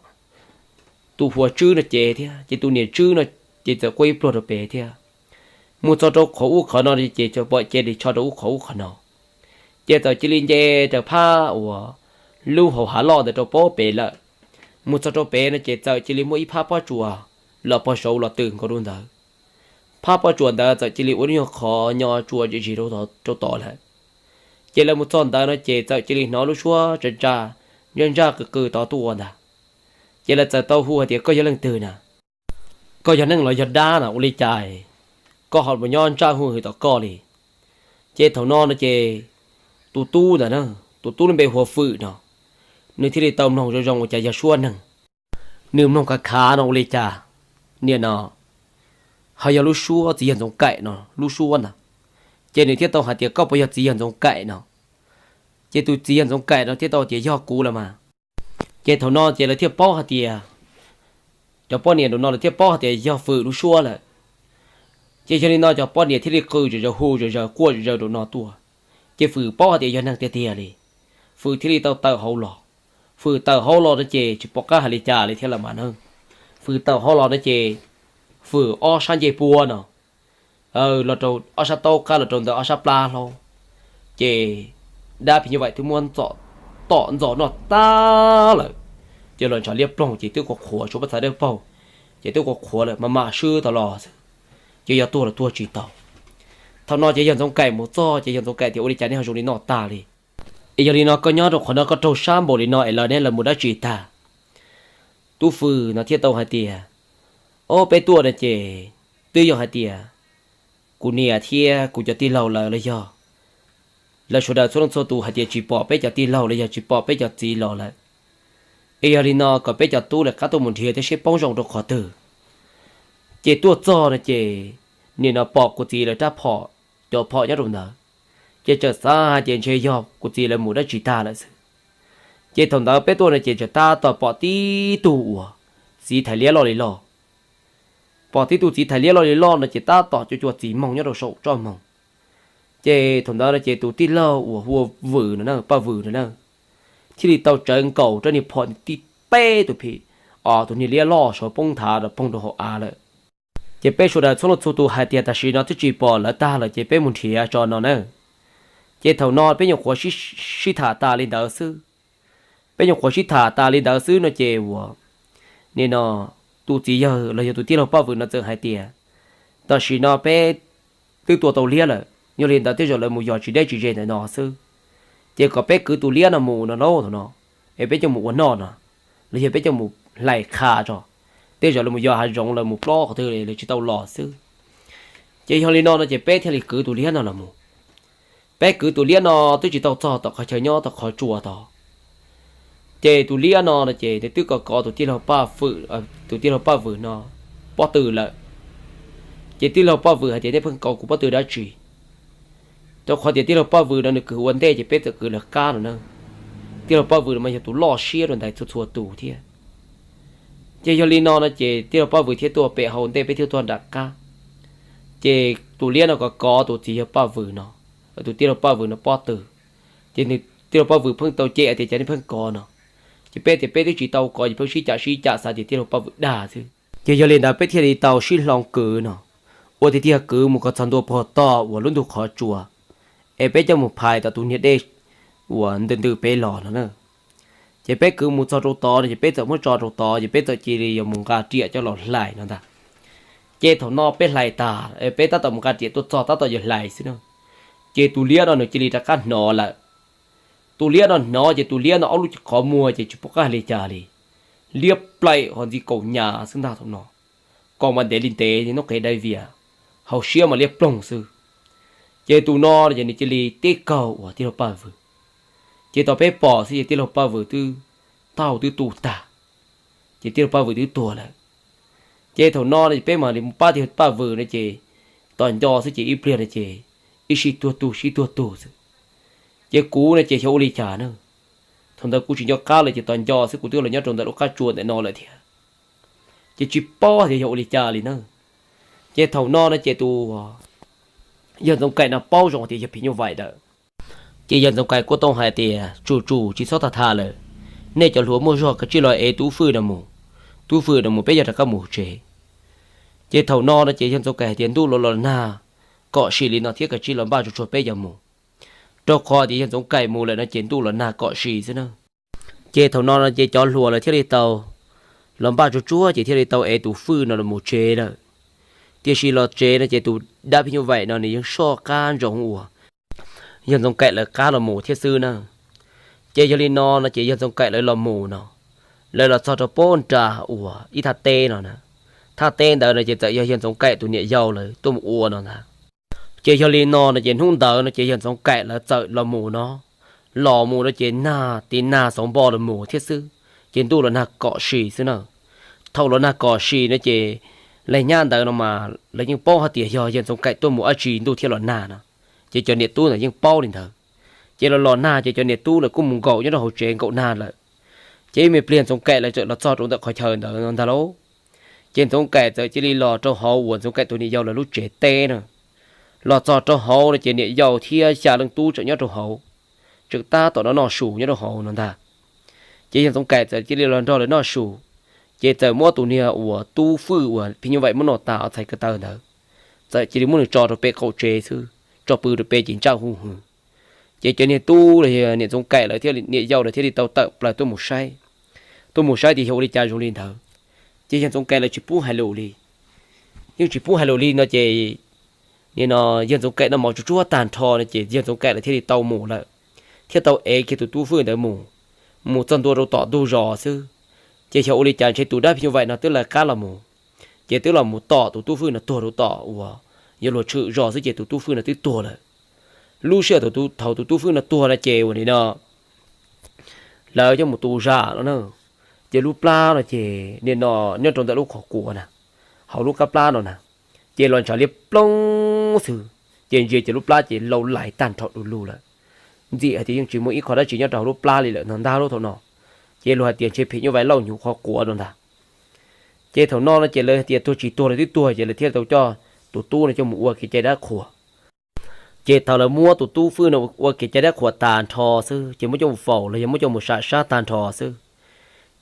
tus Huas Tswb no cev thiab, ces tus niam Tswb no ces txawm quaj ib pluag rau pem thiab. Mus txog rau qhov ub qhov no ces txawm pom ce ris tsho rau ub qhov ub qhov no. Ces txawm cia li nce raws phab uas lub hauv hav loj ntawd rau pem lawm. Mus txog rau pem no ces txawm cia li muaj ib phab pob tsuas los pog saud los twg nkaus rau ntawd. Phab pob tsuas ntawd txawm cia li ua lub nyuag qhov nyo tsua zim zis rau tod lawm. Ces lawv mus txog ntawd no ces txawm cia li hnov lub suab tsa ntsaj ntsaj ntsaj qw qw tod tuaj ntag. Ces lawv txawm tau hu hais tias, koj yog leej twg na? Koj yog neeg los yog dab na ua li cas koj ho mus nyob ntsaj hu hws tom koj li? Ces thaum no no ces tus tub ntawd na, tus tub lub npe hu ua Fwm no, nws thiaj li tau mloog zoo zoo ua cas yog suab neeg. Nws mloog khav khav no ua li cas, niam no, ho yog lub suab txiv yawg Ntxoov Kaim no lub suab ntag. Ces nws thiaj tau hais tias, koj puas yog txiv yawg Ntxoov Kaim no? Ces tus txiv yawg Ntxoov Kaim no thiaj tau tias yog kuv lawm mas. Ces thaum no ces lawv thiaj paub hais tias, cov poj niam ntawm no lawv thiaj paub hais tias yog Fwm lub suab lawm. Ces yog li no cov poj niam thiaj li qw zom zaws, hu zom zaws, quaj zom zaws rau no tuaj. Ces Fwm paub hais tias yog neeg tiag tiag li, Fwm thiaj li tau tawm hauv los. Fwm tawm hauv los no ces tsis pom qab hais li cas li thiab lawm mas na. Fwm tawm hauv los no ces Fwm ob sab ncej puab no los rau ob sab taub qab los rau ntawm ob sab plab hlaub, ces dab phim nyuj vais twb muab tom ntxos noj tag lawm. Ces los ntshav liab ploog ces twb qhuav qhuav suav pob txha dawb paug, ces twb qhuav qhuav lawm mas mam swb tau los xwb. Ces yog tuag los tuag tsis tau. Thaum no ces yawg Ntxoov Kaim mus txog ces yawg Ntxoov Kaim tias ua li cas nej ho zoo li no tag li? Es yog li no koj nyob rau qhov no koj raug sab npaum li no es lawv neb lawv mus dab tsi tag? Tub Fwm no thiaj tau hais tias, o, peb tuaj no ces twb yog hais tias kuv niam thiab kuv cov tij laug lawv los yog lawv sawv daws txhua leej txhua tus hais tias tsis pom peb cov tij laug los yog tsis pom peb cov txiv los lawm. Es yog li no kom peb cov tub lawv qab tuaj mus nrhiav thiab seb poob zoo rau qhov twg. Ces tuaj txog no ces nim no pom kuv txiv lawv rab phom, cov phom nyob rau ntawd, ces txawm xav hais tias ntshe yog kuv txiv lawv mus dab tsi tag lawm xwb. Ces thaum ntawd peb tuaj no ces txawm tab tom pom tib tug uas txiv thais liab loj li loj. Pom tib tug txiv thais liab loj li loj no ces tab tom cua cua txiv moog nyob rau saum tsob moog. Ces thaum ntawd no ces tus tij laug uas hu ua Vwm no na, Paj Vwm no na, thiaj li tau tsawv nkaus rab niag phom tib peb tus phim, o, tus niag liab loj saud poob nthav rau poog rau hauv av lawm. Ces peb sawv daws txhua leej txhua tus hais tias tam sim no twb tsis pom lawv tag lawm ces peb mus nrhiav tso no na. Ces thaum no peb nyuam qhuav sib tham tas li ntawd xwb. Peb nyuam qhuav sib tham tas li ntawd xwb no ces uas nim no tus txiv yawg los yog tus tij laug Paj Vwm no txawm hais tias tam sim no peb twb tua tau liab lawm, yog li ntawd tej zaum lawv mus yos tsis deb tsis ze ntawm no xwb. Ces kom peb kwv tus liab no mus no lauj thaum no, es peb coj mus ua noj no, los yog peb coj mus hlais qha tso, tej zaum lawv mus yos hav zoov lawv mus plob qhov twg lawv tsis tau los xwb. Ces yog li no no ces peb thiaj li kwv tus liab no los mus. Peb kwv tus liab no twb tsis tau txog tom qhov chaw nyob tom qhov tsua tod. Ces tus liab no no ces nws twb kov kov tus tij laug Paj Vwm, tus tij laug Paj Vwm no pob tw lawm. Ces tij laug Paj Vwm hais tias nej pheej kov kuv pob tw dab tsi? Rau qhov tias tij laug Paj Vwm no nws kwv ua ntej ces peb txawm kwv lawv qab no na. Tij laug Paj Vwm no mas yog tus loj siab rau ntawm txhua txhua tus thiab. Ces yog li no no ces tij laug Paj Vwm thiaj tuaj pem hauv ntej peb thiaj tuaj nram qab. Ces tus liab no kov kov tus txiv yawg Paj Vwm no, tus tij laug Paj Vwm no pob tw. Ces nws tij laug Paj Vwm pheej tau cem hais tias cas nej pheej kov no. Ces peb tias peb twb tsis tau kov ces pheej sib cam sib cam xav tias tij laug Paj Vwm dag xwb. Ces yog li ntawd peb thiaj li tau sib hloov kwv no, ua tiag tiag kwv mus kom txog ntua puag tom uas lub ntug qhov tsua, es peb coj mus phais tom tus niag dej uas ntws ntws pem los no na. Ces peb kwv mus txog rau tod no ces peb txawm muab tso rau tod ces peb txawm cia li yuav mus nqa riam coj los hlais no ntag. Ces thaum no peb hlais tas, peb tab tom mus nqa riam tuaj txog tab tom yuav hlais xwb na, ces tus liab no nws cia li rov qab hnov lawm. Tus liab no hnov ces tus liab no ob lub qhov muag ces tsis pom qab hais li cas li, liab plaim ho ntxi kaum nyas xwb ntag thaum no, kaus mas ntev li ntev hnub qes dai vias, hauv siab mas liab ploog xwb. Ces tus no ces nws cia li teb kaug uas tij laug Paj Vwm. Ces thaum peb pom xwb ces tij laug Paj Vwm twb taug twb tu tag, ces tij laug Paj Vwm twb tuag lawm. Ces thaum no no peb mam li mus pab tij laug Paj Vwm no ces tos nco xwb ces ib pliag no ces ib sij tuag tug sib tuag tug xwb. Ces kuv no ces xyov ua li cas na, thaum ntawd kuv tsis nco qab lawm ces tos nco xwb kuv twb los nyob rau ntawm lub qab tsua ntawm no lawm thiab, ces tsis paub tias yog ua li cas li na. Ces thaum no no ces tus yawg Ntxoov Kaim no paub zoo tias yog phim nyuj vais lawm. Ces yawg Ntxoov Kaim kuj tau hais tias tsum tsum tsis txhob tham tham lawm, nej cov hluas muaj zog kav tsij los ev tub Fwm no mus, tub Fwm no mus peb yuav rov qab mus tsev. Ces thaum no no ces yawg Ntxoov Kaim hais tias ntuj los los nag kom sim li no thiab kav tsij los npaj tsuag tsuag peb yuav mus, rau qhov tias yawg Ntxoov Kaim mus lawm no ces ntuj los nag kom sim xwb na. Ces thaum no no ces cov hluas lawv thiaj li tau los npaj tsuag tsuag ces thiaj li tau ev tus Fwm no los mus tsev lawm. Tiam sis los tsev no ces tus dab phim nyuj vais no nws yeej soj qab ntsoov uas yawg Ntxoov Kaim lawv qab los mus thiab xwb na. Ces yog li no no ces yawg Ntxoov Kaim lawv los mus no, lawv los txog rau pob nram uas ib thaj teb no na. Thaj teb ntawd no ces txawm yog yawg Ntxoov Kaim tus niam yau lawv tuaj mus ua no ntag. Ces yog li no no ces hnub ntawd no ces yawg Ntxoov Kaim lawv txawm los mus no, los mus no ces nag tiv nag xob npo los mus thiab xwb, ces ntuj los nag kom sim xwb na. Thaum los nag kom sim no ces leej nyab ntawd no mas lawv yeej paub hais tias yog yawg Ntxoov Kaim tuaj mus dab tsi ntuj thiaj los nag no, ces cov niam tub ntawd yeej paub li ntawd. Ces los los nag ces cov niam tub lawv kuj mus nkaum nyob rau hauv tsev nkaum nag lawm. Ces ib me pliag Ntxoov Kaim lawv txawm los txog rau ntawm qhov chaw ntawd no ntag lauj. Ces Ntxoov Kaim txawm cia li los rau hauv uas Ntxoov Kaim tus niam yau lawv lub tsev teb na. Los txog rau hauv no ces niam yau thiab xya leej tub tseem nyob rau hauv, tseem tab tom noj noj su nyob rau hauv no ntag. Ces yawg Ntxoov Kaim txawm cia li los nrog lawv noj su, ces txawm muab tus niag uas tub fwj uas phim nyuj vaim muab noj tas ob txhais ko taw ntawd, txawm cia li muab nws tso rau pem qaum tsev xwb, tso pw rau pem ces ntsaj huv hwv. Ces cov niag tub los yog niam Ntxoov Kaim lawv thiab niam yau lawv thiaj li tau tawm plaws tuaj mus saib, tuaj mus saib tias yog ua li cas zoo li ntawd. Ces yawg Ntxoov Kaim lawv tsis pub hais lus li, yeej tsis pub hais lus li no ces nim no yawg Ntxoov Kaim noj mov tsuag tsuag tag nrho no ces yawg Ntxoov Kaim lawv thiaj li tau mus lawm, thiab tau ev kiag tus tub fwj ntawd mus, mus txog ntua rau tom ntug zos xwb. Ces xyov ua li cas ntshe tus dab phim nyuj vaim no twb lawv qab los mus, ces twb los mus tom tus tub fwj no tuag rau tom uas yog luag tshwm zos xwb ces tus tub fwj no twb tuag lawm. Lub sij hawm thaum tus tub fwj no tuag no ces ua li no lawv coj mus tu zam no na, ces lub plab no ces nim no nyob rau ntawm lub qhov kuav na, hauv lub kab plab no na, ces los ntshav liab ploog xwb, ces ntsia ces lub plab ces lau lais tag nrho du lug lawm. Ntxim hais tias yeej tsis muaj ib qho dab tsi nyob rau hauv lub plab li lawm no ntag lauj thaum no. Ces luag hais tias ntshe phim nyuj vaim lauj hnyuv qhov quav no ntag. Ces thaum no no ces lawv hais tias tuag tsis tuag lawv twb tuag ces lawv thiaj tau coj tus tub no coj mus ua kev cai dab qhuas. Ces thaum lawv muab tus tub fwj no ua kev cai dab qhuas tag nrho xwb ces muab coj mus faus los yog muab coj mus sam sab tag nrho xwb,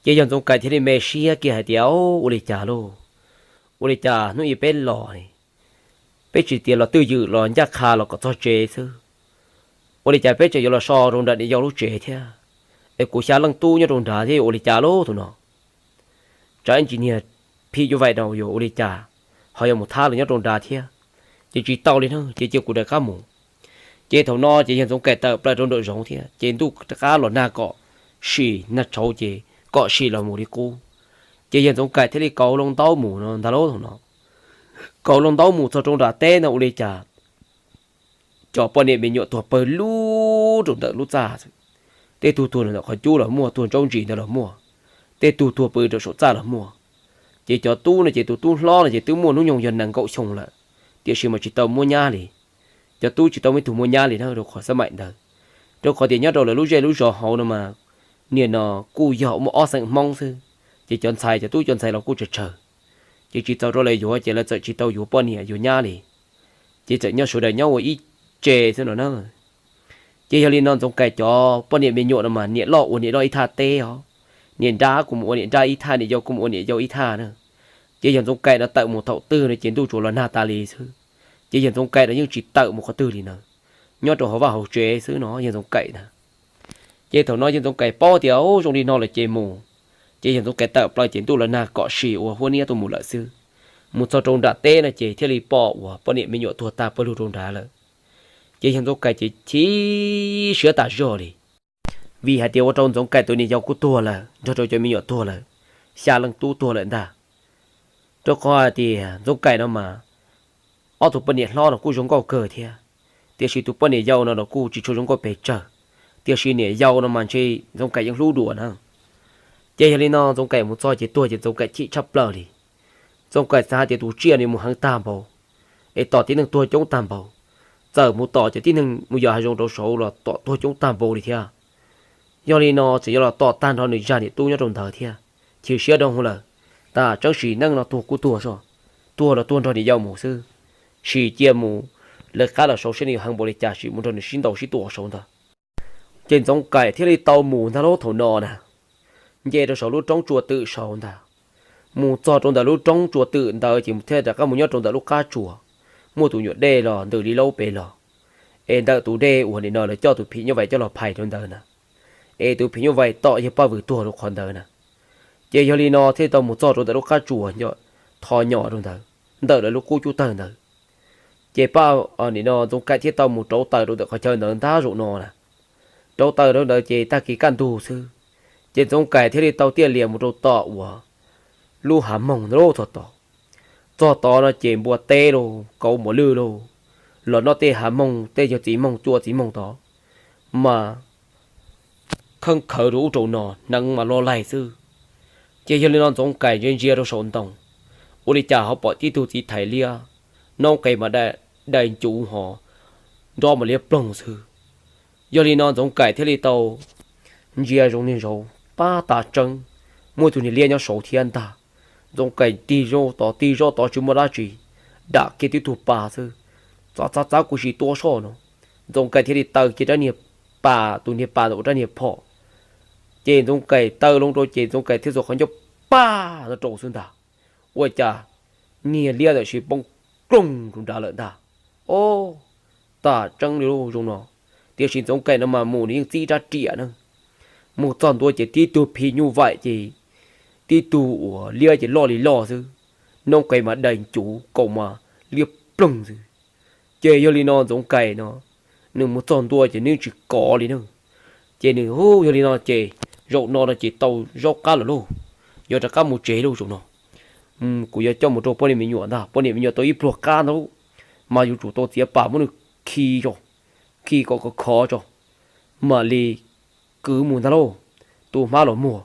ces yawg Ntxoov Kaim thiaj li me siab kiag hais tias, Ua li cas lauj? Ua li cas hnub ib peb los li, peb tsis tias los twj ywm los ncaj qha los kom txog tsev xwb, ua li cas peb tseem yuav los so rau nram niam yau lub tsev thiab? Es kuv xya leej tub nyob rau nrad thiab yuav ua li cas lauj thaum no? Tsam ib ntsis niag phim nyuj vaim no yuav ua li cas ho yuav mus thab lawv nyob rau nrad thiab? Ces tsis tau li na, ces cia kuv rov qab mus. Ces thaum no ces yawg Ntxoov Kaim tawm plaws rau nraum zoov thiab ces ntuj rov qab los nag kom sim, nag tshauv ces kom sim los mus li qub. Ces yawg Ntxoov Kaim thiaj li kauv loo ntaub mus no ntag lauj thaum no. Kauv loo ntaub mus txog rau nram teb no ua li cas cov poj niam me nyuam tuag pawg lug rau ntawm lub txaj. Tej tug tuag ntawm qhov cub los muaj, tuag ntsaub ntsis ntawd los muaj, tej tug tuag pw rau saum txaj los muaj. Ces cov tub no ces tus tub hlob no ces twb muaj hnub nyoog yog nees nkaum xyoo lawm, tiam sis mas tsis tau muaj nyab li. Cov tub tsis tau muaj ib tug muaj nyab li na rau qhov xab maim ntawd, rau qhov tias nyob rau lawv lub zej lub zos hauv no mas nim no kuj yog muaj ob xeem Hmoob xwb, ces cov ntxhais cov tub cov ntxhais los kuj tsawg tsawg, ces tsis txaus rau lawv yuav ces lawv txawm tsis tau yuav poj niam yuav nyab li, ces txawm nyob sawv daws nyob ua ib tse xwb no na. Ces yog li no Ntxoov Kaim cov poj niam me nyuam no mas niam loj ua niam loj ib thaj teb os, niam nrab kuj mus ua niam nrab ib thaj, niam yau kuj mus ua niam yau ib thaj na. Ces yawg Ntxoov Kaim no tawm mus thaum twg no ces ntuj tsuas los nag tas li xwb. Ces yawg Ntxoov Kaim no yeej tsis tawm mus qhov twg li na, nyob rau hauv vaj hauv tsev xwb no yawg Ntxoov Kaim na. Ces thaum no yawg Ntxoov Kaim paub tias zoo li no lawm ces mus, ces yawg Ntxoov Kaim tawm plaws ces ntuj los nag kom sim ua huab niab tuaj mus lawm xwb. Mus txog rau nram teb no ces thiaj li pom uas poj niam me nyuam tuag tag pawg lug rau nrad lawm. Ces yawg Ntxoov Kaim ces chim siab tas zog li, vim hais tias ua rau Ntxoov Kaim tus niam yau kuj tuag lawm nrog rau cov me nyuam tuag lawm, xya leej tub tuag lawm ntag. Rau qhov hais tias Ntxoov Kaim no mas ob tug poj niam hlob no kuj zoo nkauj kawg thiab, tiam sis tus poj niam yau no los kuj tsis tshua zoo nkauj pes tsawg, tiam sis niam yau no mas ntshe Ntxoov Kaim yeej hlub dua na. Ces yog li no Ntxoov Kaim mus txog ces tuag ces Ntxoov Kaim chim tshaj plaws li. Ntxoov Kaim xav hais tias tus tsiaj no mus heev tag npaum, es tom tib neeg tuag coob tag npaum, txawm mus tom cov tib neeg mus yos hav zoov rau saud los tom tuag coob tag npaum li thiab. Yog li no tseem yuav los tom tag nrho nws zaj niam tub nyob rau ntawd thiab, chim siab dhau lawm. Tas tseeb sim neej no tuag kuj tuag zog, tuag los tuag nrog niam yau mus xwb, sim cia mus lawv qab los saud saib nws yuav heev npaum li cas sim mus nrog nws sib ntaus sib tua saud ntag. Ces Ntxoov Kaim thiaj li tau mus ntag lauj thaum no na, nce rau saum lub roob tsua twm saud ntag. Mus txog rau ntawm lub roob tsua twm ntawd ces thiaj rov qab mus nyob rau ntawm lub qab tsuas, muaj tus nyuam dej los ntws li laub pem los, es ntawm tus dej uas nim no lawv coj tus phim nyuj vais coj los phais rau ntawd na, es tus phim nyuj vais tom yawg Paj Vwm tuag rau qhov ntawd na. Ces yog li no thiaj tau mus txog rau ntawm lub qab tsuas tho nyom rau ntawd, ntawm lawv lub qub cub tawg ntawd. Ces Paj, nim no Ntxoov Kaim thiaj tau mus rauv taws rau ntawm qhov chaw ntawd ntag zaum no na. Rauv taws rau ntawd ces tag kis kaj ntug xwb, ces Ntxoov Kaim thiaj li tau tiaj lias mus rau tom uas lub hav moog ntawd lauj txog tod. Txog tod no ces npua teb lauj, kauv mos lwj lauj, los noj tej hav moog tej yog txiv moog cua txiv moog tod, mas kheej khawv rau ub rau no hneev mas lo laig xwb. Ces yog li no Ntxoov Kaim ntsia ntsia rau saum ntoo, ua li cas ho pom tib tug txiv thais liab, noob qes mas dai ncuv ho nrob mas liab ploog xwb. Yog li no Ntxoov Kaim thiaj li tau ntsia zoo niag zaus pab tas tseeb, muaj tus niag liab nyob saud thiab ntag. Ntxoov Kaim tig zaub tod tig zaub tod tsis muaj dab tsi, dam kiag tib tug pas xwb, txav txav txav kuv sim tua soj no. Ntxoov Kaim thiaj li taw kiag rab niag pas, tus niag pas ntawm ua rab niag phom, ces Ntxoov Kaim taw loo rau ces Ntxoov Kaim thiaj txuas qhov ncauj paj no rau xwb ntag. Ua cas niag liab ntawm sis poob ploog rau nrad lawm ntag. Ob, tas tseeb li lauj zoo no. Tiam sis Ntxoov Kaim no mas mus nws yeej txib rab riam na. Mus txog ntua ces tib tug phim nyuj vaim ces tib tug uas liab ces loj li loj xwb, noob qes mas dais ncuv, kaus mas liab ploog xwb. Ces yog li no Ntxoov Kaim no nws mus txog ntua ces nws tsis kov li na. Ces nws hu yog li no ces zaum no no ces tau zaub qab lawm lauj, yuav rov qab mus tsev lauj zaum no. Kuv yuav coj mus rau poj niam me nyuam ntag, poj niam me nyuam tau ib pluag qab ntag, mas yuav tsum tau txiav pas muab nws khi tso, khi kom khov khov tso, mam li kwv mus ntag lauj. Tu hmab los muag,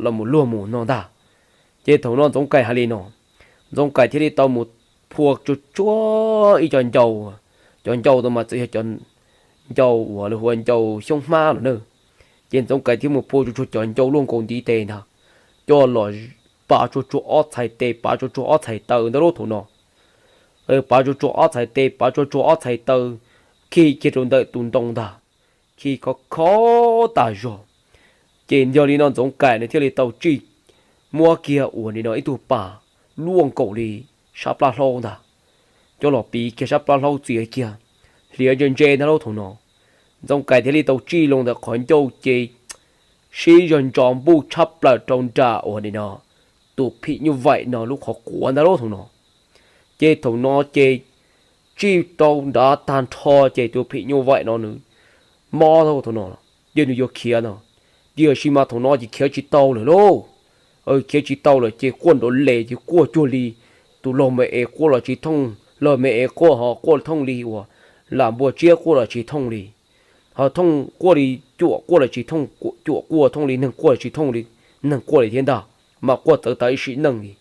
los mus luag mus no ntag. Ces thaum no Ntxoov Kaim hais li no, Ntxoov Kaim thiaj li tau mus phua tsuag tsuag ib co ncau, cov ncau ntawd mas txawm yog cov ncau uas lawv hu ua ncau xyoob hmab los na. Ces Ntxoov Kaim thiaj mus phua tsuag tsuag cov ncau luaj nkaus ntiv tes ntag, coj los pav tsuag tsuag ob txhais tes pav tsuag tsuag ob txhais taw ntag lauj thaum no. Pav tsuag tsuag ob txhais tes pav tsuag tsuag ob txhais taw, khi kiag rau ntawm tus ntoo ntag, khi khov khov tas zog. Ces yog li no Ntxoov Kaim nws thiaj li tau tsij muab kiag uas nim no ib tug pas luaj nkaus li sab plab hlaub ntag, coj los piv kiag sab plab hlaub txiav kiag, hliav ntse ntse ntag lauj thaum no. Ntxoov Kaim thiaj li tau tsij loo ntawm qhov ncauj ces sib zog ntso npuj tshab plaws rau nram uas nim no tus phim nyuj vaim no lub qhov quav ntag lauj thaum no. Ces thaum no ces tsij rau nrad tag nrho ces tus phim nyuj vaim no nws mob thaum no, ces nws yuav khiav no, tiam sis mas thaum no ces khiav tsis tau lawm lauj. Khiav tsis tau lawm ces quaj nrov les ces quaj cuag li tus laug me es quaj los tsis thooj, laug me es quaj ho quaj thooj li uas lam npua tsiab quaj los tsis thooj li, ho thooj quaj li cuam quaj los tsis thooj, cuam quaj thooj li neeg quaj los tsis thooj li neeg quaj li thiab ntag, mas quaj txawv tas ib sim neej li.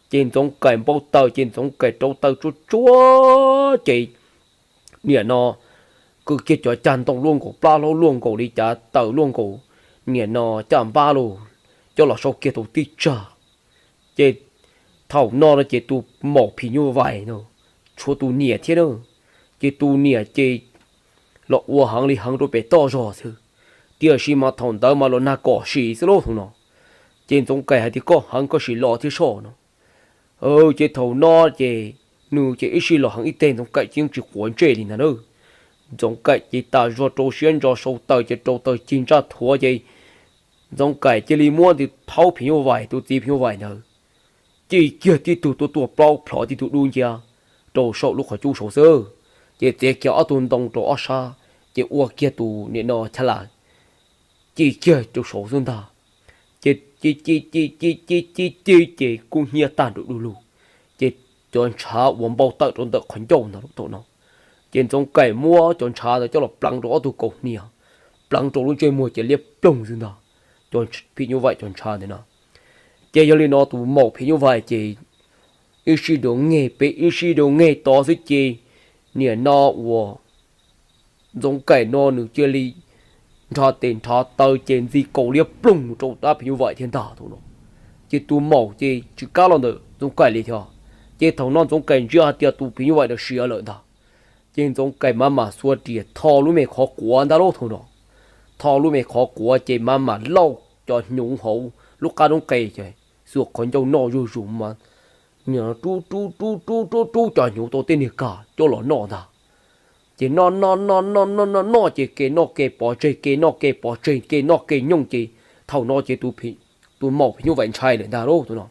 Ces Ntxoov Kaim npau taws ces Ntxoov Kaim rau taw tsuag tsuag ces nim no kwv kiag cov cag ntoo luaj nkaus plab hlaub luaj nkaus li cav taws luaj nkaus nim no caj npab los, coj los sau kiag tau tib tsag. Ces thaum no no ces tus maum phim nyuj vaim no tshuav tus niam thiab na, ces tus niam ces los ua heev li heev rau pem toj zog xwb, tiam sis mas thaum ntawd mas los nag kom sis xwb lauj thaum no. Ces Ntxoov Kaim hais tias koj heev koj sim los thiab soj no. Ces thaum no ces nws ces ib sij los heev ib teg Ntxoov Kaim ces yeej tsis quav ntsej li ntag na. Ntxoov Kaim ces tas zog rau siab ntso sau taws ces rau taws cig ntsaj thuav ces Ntxoov Kaim cia li muab tus phaub phim nyuj vaim, tus txiv phim nyuj vaim ntawd ci kiag tib tug tuaj tuaj plaub plhov tib tug dub nciab rau saum lub qhov cub saud xwb. Ces txiav kiag ob tug ntoo rau ob sab, ces ua kiag tus nim no chav las ci kiag rau saud xwb ntag. Ces ci ci ci ci ci ci ci ces kub hnyiab tag nrho du lug. Ces cov ntshav uas npau taws rau ntawm qhov ncauj ntag thaum no. Ces Ntxoov Kaim muab cov ntshav ntawd coj los pleev rau ob tug kaus hniav, pleev rau lub ntsej muag ces liab ploog xwb ntag. Cov phim nyuj vaim cov ntshav ntawd no. Ces yog li no tus maum phim nyuj vaim ces ib sij dua neg pem ib sij dua neg tod xwb ces nim no uas Ntxoov Kaim no nws cia li nrhav tes nrhav taw ces ntxi kaus liab ploog rau dab phim nyuj vaim thiab ntag thaum no. Ces tus maum ces tsis kam los ntawm Ntxoov Kaim li thiab. Ces thaum no Ntxoov Kaim ntsia hais tias tus phim nyuj vaim ntawd siav lawm ntag. Ces Ntxoov Kaim maj mam xuas riam tho lub me qhov quav ntag lauj thaum no. Tho lub me qhov quav ces maj mam lauj cov hnyuv hauv lub qab noob qes ces xuas qhov ncauj noj zuj zus mas rub rub rub rub rub rub cov hnyuv tau tej niag kag coj los noj ntag. Ces noj noj noj noj noj noj noj ces ke noj ke pov tseg ke noj ke pov tseg ke noj ke nyooj ces thaum no ces tus maum phim nyuj vaim ntshai lawm ntag lauj thaum no.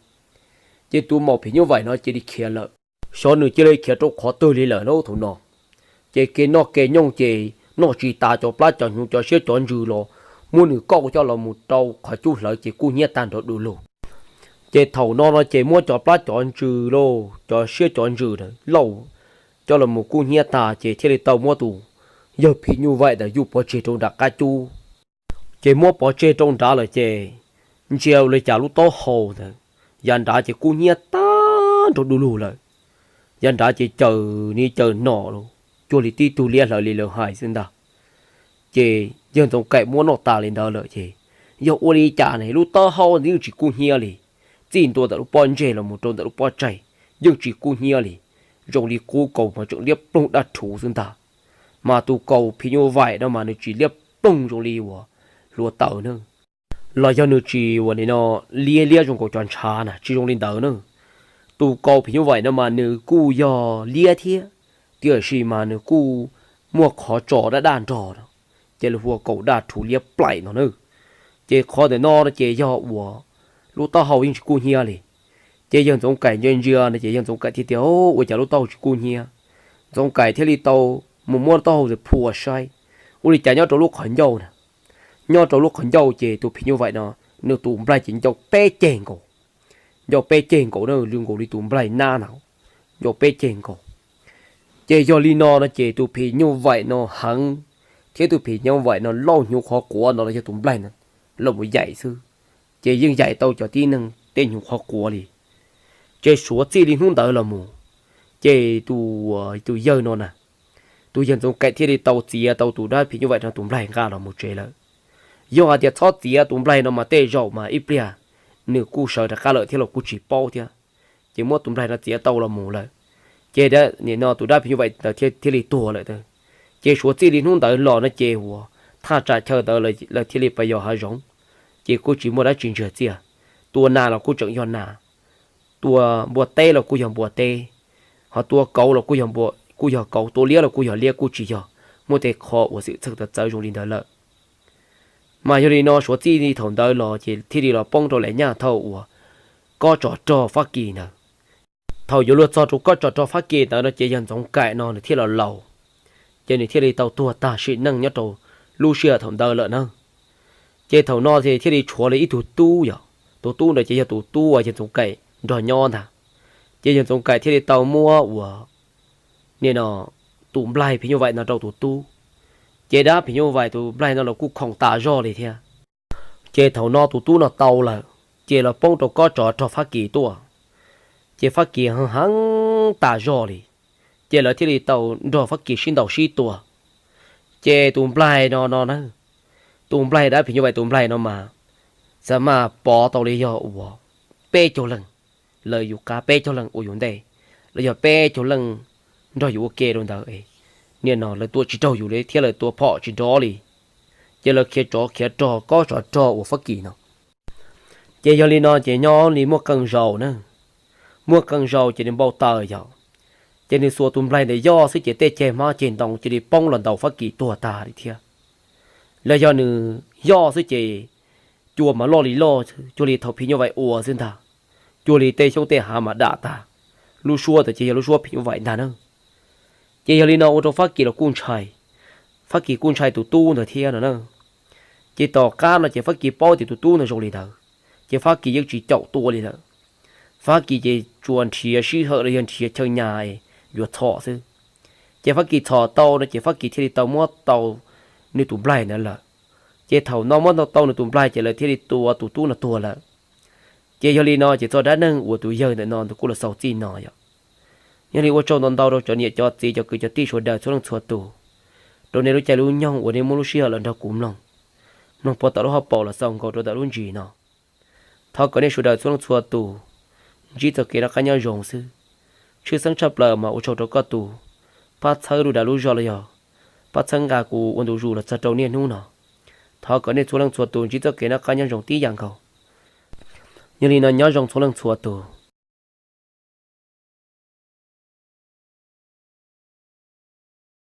Ces tus maum phim nyuj vaim no cia li khiav lawm. Xyov nws cia li khiav rau qhov twg li lawm lauj thaum no. Ces ke noj ke nyooj ces noj tsis tas cov plab cov hnyuv cov siab cov ntsws los muab nws kauj coj los mus rau qhov cub hlawv ces kub hnyiab tag nrho du lug. Ces thaum no no ces muab cov plab cov ntsws lauj cov siab cov ntsws lauj coj los mus kub hnyiab tag ces thiaj li tau muab tus yawg phim nyuj vaim ntawd yuj pov tseg rau nram qab cub. Ces muab pov tseg rau nrad lawm ces ntsia ua li cas lub taub hau ntawd yav nrad ces kub hnyiab tag nrho du lug lawm. Yav nrad ces caws ni caws no los cuag li tib tug liab hlawv li lawv hais xwb ntag. Ces yawg Ntxoov Kaim muab noj tas li ntawd lawm ces yog ua li cas ne lub taub hau yeej tsis kub hnyiab li. Txij ntua ntawm lub pob ntseg los mus rau ntawm lub pob tsaig yeej tsis kub hnyiab li, zoo li qub kaus mas tseem liab ploog daj rhuv xwb ntag. Mas tus kaus phim nyuj vaim no mas nws tsis liab ploog zoo li uas hluav taws na, los yog nws tsis ua li no liab liab zoo nkaus cov ntshav na, tsis zoo li ntawd na. Tus kaus phim nyuj vaim no mas nws kuj yog liab thiab, tiam sis mas nws kuj muaj qhov tso daj daj nrog no, ces lawv hu ua kaus daj rhuv liab plaim no na. Ces qhov ntawm no no ces yog uas lub taub hau yeej tsis kub hnyiab li. Ces yawg Ntxoov Kaim ntsia ntsia no ces yawg Ntxoov Kaim thiaj tias, Ua cas lub taub hau tsis kub hnyiab? Ntxoov Kaim thiaj li tau mus muab taub hau phua saib, ua li cas nyob rau lub qhov ncauj na, nyob rau lub qhov ncauj ces tus phim nyuj vaim no nws tus nplaig ces ncau peb ceg nkaus, ncau peb ceg nkaus na, zoo nkaus li tus nplaig nab na, ncau peb ceg nkaus. Ces yog li no no ces tus phim nyuj vaim no heev, thiab tus phim nyuj vaim no lauj hnyuv qhuav quav no los yog tus nplaig no los mus yaim xwb, ces yeej yaim tau cov tib neeg tej hnyuv qhuav quav li. Ces suav txij li hnub ntawd los mus, ces tus, tus yawg no na, tus yawg Ntxoov Kaim thiaj li tau txiav tau tus dab phim nyuj vaim no tus nplaig nqa los mus tsev lawm. Yog hais tias txhob txiav tus nplaig no mas tej zaum mas ib pliag nws kuj sawv rov qab lawm thiab los kuj tsis paub thiab. Ces muab tus nplaig no txiav tau los mus lawm, ces nim no tus dab phim nyuj vaim ntawd thiaj li tuag lawm. Ces suav txij li hnub ntawd los no ces uas thaj tsam chaw ntawd lawv thiaj li pas yos hav zoov, ces kuj tsis muaj dab tsi ntsiag txiaj. Tua nas los kuj tseem yog nas, tua npua teb los kuj yog npua teb, ho tua kauv los kuj yog kauv, tua liab los kuj yog liab, kuj tsis yog muaj tej qho uas xwm txheej txawv txawv zoo li ntawd lawm. Mas yog li no suav txij li thaum ntawd los ces thiaj li los poob rau lawm nyaj thaum uas kob tsov rog Fab Kis ntawd. Thaum yuav luag txog rau kob tsov rog Fab Kis ntawd no ces yawg Ntxoov Kaim no nws thiaj los laus, ces nws thiaj li tau tuag tag sim neej nyob rau lub sij hawm thaum ntawd lawm na. Ces thaum no ces thiaj li tshuav li ib tug tub yom, tus tub ntawd ces yog tus tub uas yawg Ntxoov Kaim nrog nyob ntag. Ces yawg Ntxoov Kaim thiaj li tau muab uas nim no tus nplaig phim nyuj vaim no rau tus tub. Ces dab phim nyuj vaim tus nplaig no los kuj khoom tas zog li thiab. Ces thaum no tus tub no tau lawm, ces los poob rau kob tsov rog Fab Kis tuaj. Ces Fab Kis heev heev tas zog li, ces lawv thiaj li tau nrog Fab Kis sib ntaus sib tua. Ces tus nplaig no no na, tus nplaig dab phim nyuj vaim tus nplaig no mas xav mas pov tau li yog uas peb caug leej, lawv yus qab peb caug leej ua yus ntej, los yog peb caug leej nrog yus ua ke rau ntawd. Nim no lawv tua tsis raug yus li thiab lawv tua phom tsis nrov li, ces lawv khiav tsov khiav rog kob tsov rog uas Fab Kis no. Ces yog li no ces nyob li muaj qee zaus na, muaj qee zaus ces nws npau taws yom, ces nws xuas tus nplaig ntawd yoj xwb ces tej ceg hmab ceg ntoo cia li poob los ntaus Fab Kis tuag tag li thiab. Los yog nws yoj xwb ces cua mas loj li loj, cuag li thaum phim nyuj vaim ua xwb ntag, cuag li tej xyoob tej hav mas dam tag. Lub suab ntawd ces yog lub suab phim nyuj vaim ntag na. Ces yog li no ua rau Fab Kis los kuj ntshai, Fab Kis kuj ntshai tus tub ntawd thiab no na. Ces tom qab no ces Fab Kis paub tias tus tub ntawd zoo li ntawd, ces Fab Kis yeej tsis caum tua li lawm. Fab Kis ces tsuas nrhiav sij hawm los yog nrhiav chaw nyas yuav txhom xwb. Ces Fab Kis txhom tau no ces Fab Kis thiaj li tau muab tau nws tus nplaig ntawd lawm. Ces thaum no muab tau nws tus nplaig ces lawv thiaj li tua tus tub no tuag lawm. Ces yog li no ces txoj dab neeg uas tus yawg ntawm no ntawd kuj los xaus txij no yom. Yog li ua tsaug ntau ntau rau cov niam cov txiv cov kwv cov tij sawv daws txhua leej txhua tus, rau nej lub caij lub nyoog uas nej muaj lub sij hawm los nrog kuv mloog, mloog puag thaum lub hauv paus los xaus nkaus rau ntawm lub ntsis no. Thov kom nej sawv daws txhua leej txhua tus ntsib txoj kev noj qab nyob zoo xwb. Tshwj xeeb tshaj plaws mas ua tsaug rau koj tus pab txhawb lub dag lub zog los yog pab txhawb nqa kuv ua ntu zus los txog rau niaj hnub no. Thov kom nej txhua leej txhua tus ntsib txoj kev noj qab nyob zoo tib yam nkaus. Yog li no nyob zoo txhua leej txhua tus.